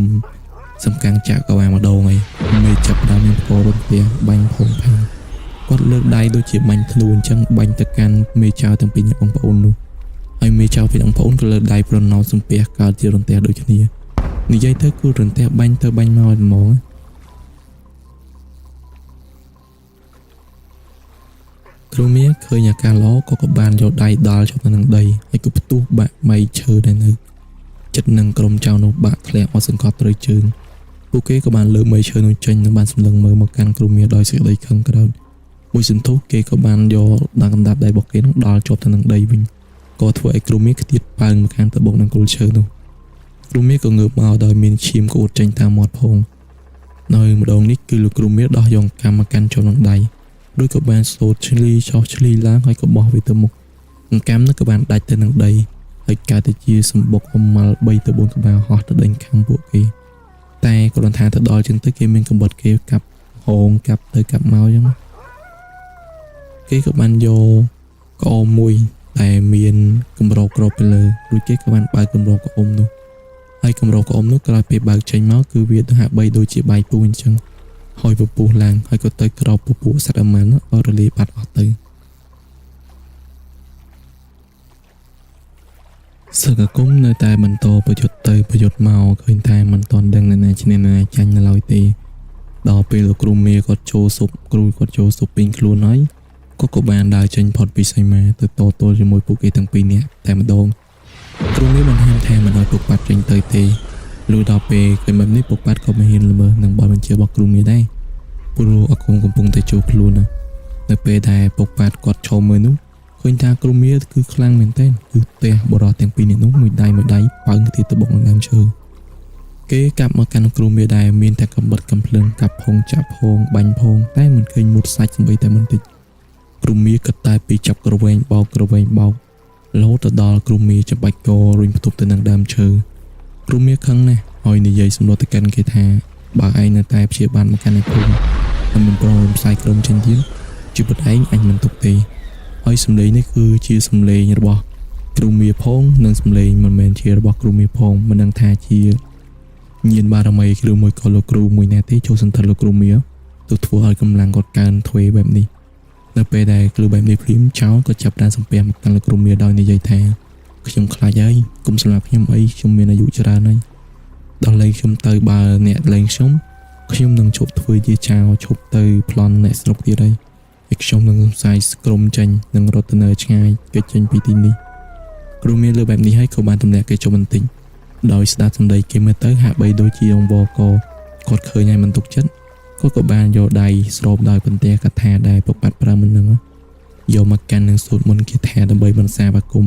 សំកាំងចាក់ក៏បានម្ដងហើយមេចាប់ផ្ដើមមានផ្គររន្ទះបាញ់ផុងផាំងគាត់លើកដៃដូចជាបាញ់ធ្នូអញ្ចឹងបាញ់ទៅកាន់មេចៅទាំងពីរនាក់បងប្អូននោះហើយមេចៅពីរបងប្អូនក៏លើកដៃប្រណោសំពះកើតជារន្ទះដូចគ្នានិយាយទៅគឺរន្ទះបាញ់ទៅបាញ់មកហ្មងគ្រូមាឃើញអាកាសល្អក៏ក៏បានយកដៃដល់ជាប់នៅនឹងដីហើយក៏ផ្ទុះបាក់ម៉ៃឈើដែលនៅចិត្តនឹងក្រុមចៅនោះបាក់ធ្លាក់អត់សង្កត់ត្រូវជើងពួកគេក៏បានលើកម៉ៃឈើនោះចេញនិងបានសម្លឹងមើលមកកាន់គ្រូមាដោយសេចក្តីខឹងក្រោធមួយសន្ទុះគេក៏បានយកដងកណ្ដាប់ដៃរបស់គេនោះដល់ជាប់ទៅនឹងដីវិញក៏ធ្វើឲ្យគ្រូមាខ្ទាតប៉ើងមកខាងទៅបុកនឹងគល់ឈើនោះគ្រូមាក៏ងើបមកដោយមានឈាមក្អួតចេញតាមមាត់ផងនៅម្ដងនេះគឺលោកគ្រូមាដោះយកកម្មមកកាន់ជាប់នឹងដៃរួចក៏បានសូត្រឆ្លីចោះឆ្លីឡើងហើយក៏បោះវាទៅមុខអង្កាំនោះក៏បានដាច់ទៅនឹងដីហើយកើតទៅជាសម្បុកអមល់3ទៅ4ក្បាលហោះទៅដេញខាំពួកគេតែគ្រាន់ថាទៅដល់ជាងទៅគេមានកំបិតគេកាប់ហងកាប់ទៅកាប់មកអញ្ចឹងគេក៏បានយកក្អមមួយតែមានគម្របក្របទៅលើរួចគេក៏បានបើកគម្របក្អមនោះហើយគម្របក្អមនោះក្រោយពេលបើកចេញមកគឺវាហាក់បីដូចជាបាយពូអញ្ចឹងហើយពពុះឡើងហើយក៏ទៅក្របពពួកសត្វអាម៉ាន់ឲ្យរលាយបាត់អស់ទៅសឹកអាគមនៅតែបន្តប្រយុទ្ធទៅប្រយុទ្ធមកឃើញតែមិនទាន់ដឹងនរណាឈ្នះនរណាចាញ់នៅឡើយទេដល់ពេលលោកគ្រូមាគាត់ចូលស៊ុបគ្រូគាត់ចូលស៊ុបពេញខ្លួនហើយគាត់ក៏បានដើរចេញផុតពីសីមាទៅតទល់ជាមួយពួកគេទាំងពីរនាក់តែម្ដងគ្រូមាបានហាមថាមិនឲ្យពុកប៉ាត់ចេញទៅទេលុះដល់ពេលឃើញបែបនេះពុកប៉ាត់ក៏មិនហ៊ានល្មើសនឹងបទបញ្ជារបស់គ្រូមាដែរព្រោះអាគមកំពុងតែចូលខ្លួនណានៅពេលដែលពុកប៉ាត់គាត់ឈរមើលនោះឃើញថាគ្រូមាគឺខ្លាំងមែនទែនគឺផ្ទះបរោះទាំងពីរនាក់នោះមួយដៃមួយដៃប៉ើងទៀតទៅបុកនឹងដើមឈើគេកាប់មកកាន់គ្រូមាដែរមានតែកំបិតកំភ្លើងកាប់ផងចាក់ផងបាញ់ផងតែមិនឃើញមុតសាច់សំបីតែបន្តិច គ្រូមាគិតតែពីចាប់ក្រវែងបោកក្រវែងបោករហូតទៅដល់គ្រូមាច្បាច់ករុញផ្ទប់ទៅនឹងដើមឈើគ្រូមាខឹងណាស់ហើយនិយាយសម្លុតទៅកាន់គេថាបើឯងនៅតែព្យាបាលមកកាន់ឯភូមិហើយមិនព្រមរំសាយក្រុមចេញទៀតជីវិតឯងអញមិនទុកទេហើយសម្លេងនេះគឺជាសម្លេងរបស់គ្រូមាផងនិងសម្លេងមិនមែនជារបស់គ្រូមាផងមិនដឹងថាជាញាណបារមីឬមួយក៏លោកគ្រូមួយណាទេចូលសន្តិលោកគ្រូមាទៅធ្វើឲ្យកម្លាំងគាត់កើនទ្វេបែបនេះនៅពេលដែលគ្រូបែបនេះភ្លាមចោលក៏ចាប់ផ្ដើមសំពះមកកាន់លោកគ្រូមាដោយនិយាយថាខ្ញុំខ្លាចហើយគុំសម្រាប់ខ្ញុំអីខ្ញុំមានអាយុច្រើនហើយដល់លេងខ្ញុំទៅបើអ្នកលេងខ្ញុំខ្ញុំនឹងឈប់ធ្វើជាចោលឈប់ទៅប្លន់អ្នកស្រុកទៀតហើយហើយខ្ញុំនឹងផ្សាយក្រុមចេញនឹងរត់ទៅនៅឆ្ងាយគេចចេញពីទីនេះគ្រូមានលើបែបនេះហើយក៏បានទម្លាក់គេចុះបន្តិចដោយស្ដាប់សម្ដីគេមើលទៅហាក់បីដូចជាអង្វរកគាត់ឃើញហើយមិនទុកចិត្តគាត់ក៏បានយកដៃស្រូបដោយបន្ទះកថាដែលពុកបាត់ប្រើមិននឹងយកមកកាន់នឹងសូត្រមន្តគាថាដើម្បីបន្សាបអាគម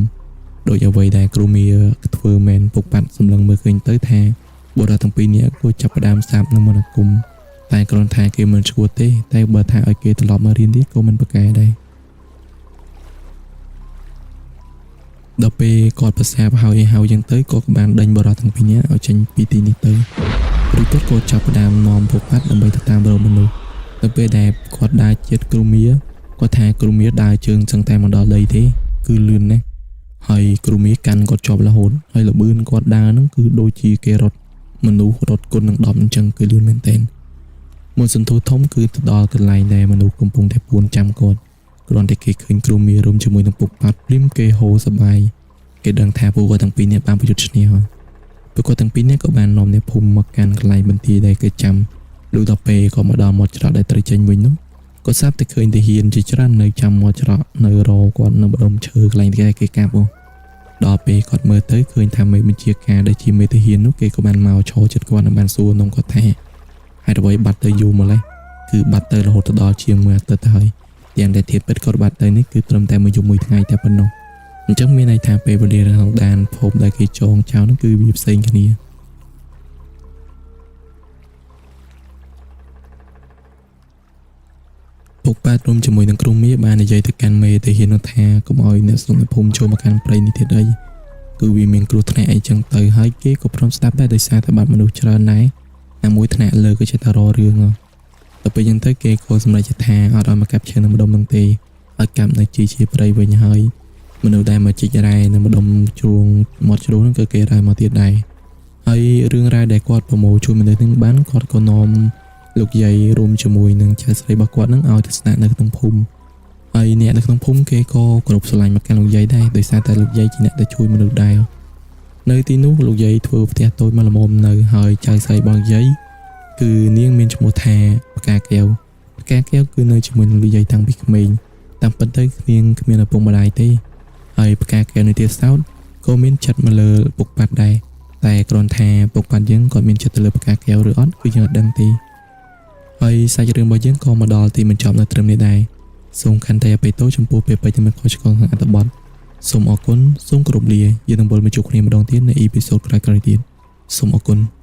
ដោយអ្វីដែលគ្រូមាធ្វើមែនពុកបាត់សម្លឹងមើលឃើញទៅថាបុរសទាំងពីរនាក់ក៏ចាប់ផ្ដើមសាបនៅមន្តអាគមតែគ្រាន់ថាគេមិនឈួតទេតែបើថាឲ្យគេត្រឡប់មករៀនទៀតក៏មិនប្រកែដែរដល់ពេលគាត់ប្រសាបហើយហើយយ៉ាងទៅក៏បានដេញបុរសទាំងពីរនាក់ឲ្យចេញពីទីនេះទៅរួចគាត់ក៏ចាប់ផ្ដើមនាំពុកបាត់ដើម្បីទៅតាមរកមនុស្សនៅពេលដែលគាត់ដើរជាតិគ្រូមាគាត់ថាគ្រូមាដើរជើងសឹងតែមកដល់ដីទេគឺលឿនណាស់ហើយគ្រូមាកាន់គាត់ជាប់រហូតហើយលបឿនគាត់ដើរហ្នឹងគឺដូចជាគេរត់មនុស្សរត់គុណនឹង10អញ្ចឹងគឺលឿនមែនទែនមួយសន្ទុះធំគឺទៅដល់កន្លែងដែលមនុស្សកំពុងតែពួនចាំគាត់គ្រាន់តែគេឃើញគ្រូមារួមជាមួយនឹងពុកបាត់ភ្លាមគេហូរសប្បាយគេដឹងថាពួកគាត់ទាំងពីរនាក់បានប្រយុទ្ធឈ្នះហើយពួកគាត់ទាំងពីរនាក់ក៏បាននាំអ្នកភូមិមកកាន់កន្លែងបន្ទាយដែលគេចាំលុះដល់ពេលក៏មកដល់មាត់ច្រកដែលត្រូវចេញវិញនោះក៏ស្រាប់តែឃើញទាហានជាច្រើននៅចាំមាត់ច្រកនៅរកគាត់នៅម្ដុំឈើកន្លែងគេកាប់ដល់ពេលគាត់មើលទៅឃើញថាមេបញ្ជាការដែលជាមេទាហាននោះគេក៏បានមកឈរចិត្តគាត់និងបានសួរនាំគាត់ថាហេតុអ្វីបាត់ទៅយូរម្ល៉េះគឺបាត់ទៅរហូតដល់ជាងមួយអាទិត្យទៅហើយទាំងដែលធៀបពិតគាត់បាត់ទៅនេះគឺត្រឹមតែមួយយប់មួយថ្ងៃតែប៉ុណ្ណោះអញ្ចឹងមានន័យថាពេលវេលាក្នុងដានភពដែលគេចងចោលនោះគឺវាផ្សេងគ្នាពុកប៉ាតរួមជាមួយនឹងគ្រូមាបាននិយាយទៅកាន់មេទាហាននោះថាកុំឲ្យអ្នកស្រុកអ្នកភូមិចូលមកកាន់ព្រៃនេះទៀតអីគឺវាមានគ្រោះថ្នាក់អីចឹងទៅហើយគេក៏ព្រមស្ដាប់ដែរដោយសារតែបាត់មនុស្សច្រើនដែរណាមួយថ្នាក់លើក៏ចេះតែរករឿងដល់ពេលចឹងទៅគេក៏សម្រេចចិត្តថាអត់ឲ្យមកកាប់ឈើនៅម្ដុំនឹងទេឲ្យកាប់នៅជីជាព្រៃវិញហើយមនុស្សដែលមកជីករ៉ែនៅម្ដុំជ្រូងមាត់ជ្រូងហ្នឹងក៏គេរ៉ែមកទៀតដែរហើយរឿងរ៉ាវដែលគាត់ប្រមូលជួយមនុស្សនឹងបានគាត់ក៏នាំលោកយាយរួមជាមួយនឹងចៅស្រីរបស់គាត់នឹងឲ្យទៅស្នាក់នៅក្នុងភូមិហើយអ្នកនៅក្នុងភូមិគេក៏គោរពស្រឡាញ់មកកាន់លោកយាយដែរដោយសារតែលោកយាយជាអ្នកដែលជួយមនុស្សដែរនៅទីនោះលោកយាយធ្វើផ្ទះតូចមកល្មមនៅហើយចៅស្រីរបស់យាយគឺនាងមានឈ្មោះថាផ្កាកែវផ្កាកែវគឺនៅជាមួយនឹងលោកយាយតាំងពីក្មេងតាមពិតទៅនាងគ្មានឪពុកម្ដាយទេហើយផ្កាកែវនៅទៀតសោតក៏មានចិត្តមកលើពុកប៉ាត់ដែរតែគ្រាន់ថាពុកប៉ាត់យើងគាត់មានចិត្តទៅលើផ្កាកែវឬអត់គឺយើងអត់ដឹងទេហើយសាច់រឿងរបស់យើងក៏មកដល់ទីបញ្ចប់នៅត្រឹមនេះដែរសូមខន្តីអភ័យទោសចំពោះពេលពេចដែលមិនខុសឆ្គងក្នុងអត្ថបទសូមអរគុណសូមគោរពលាយើងនឹងវិលមកជួបគ្នាម្ដងទៀតនៅអេពីសូតក្រោយៗទៀតសូមអរគុណ។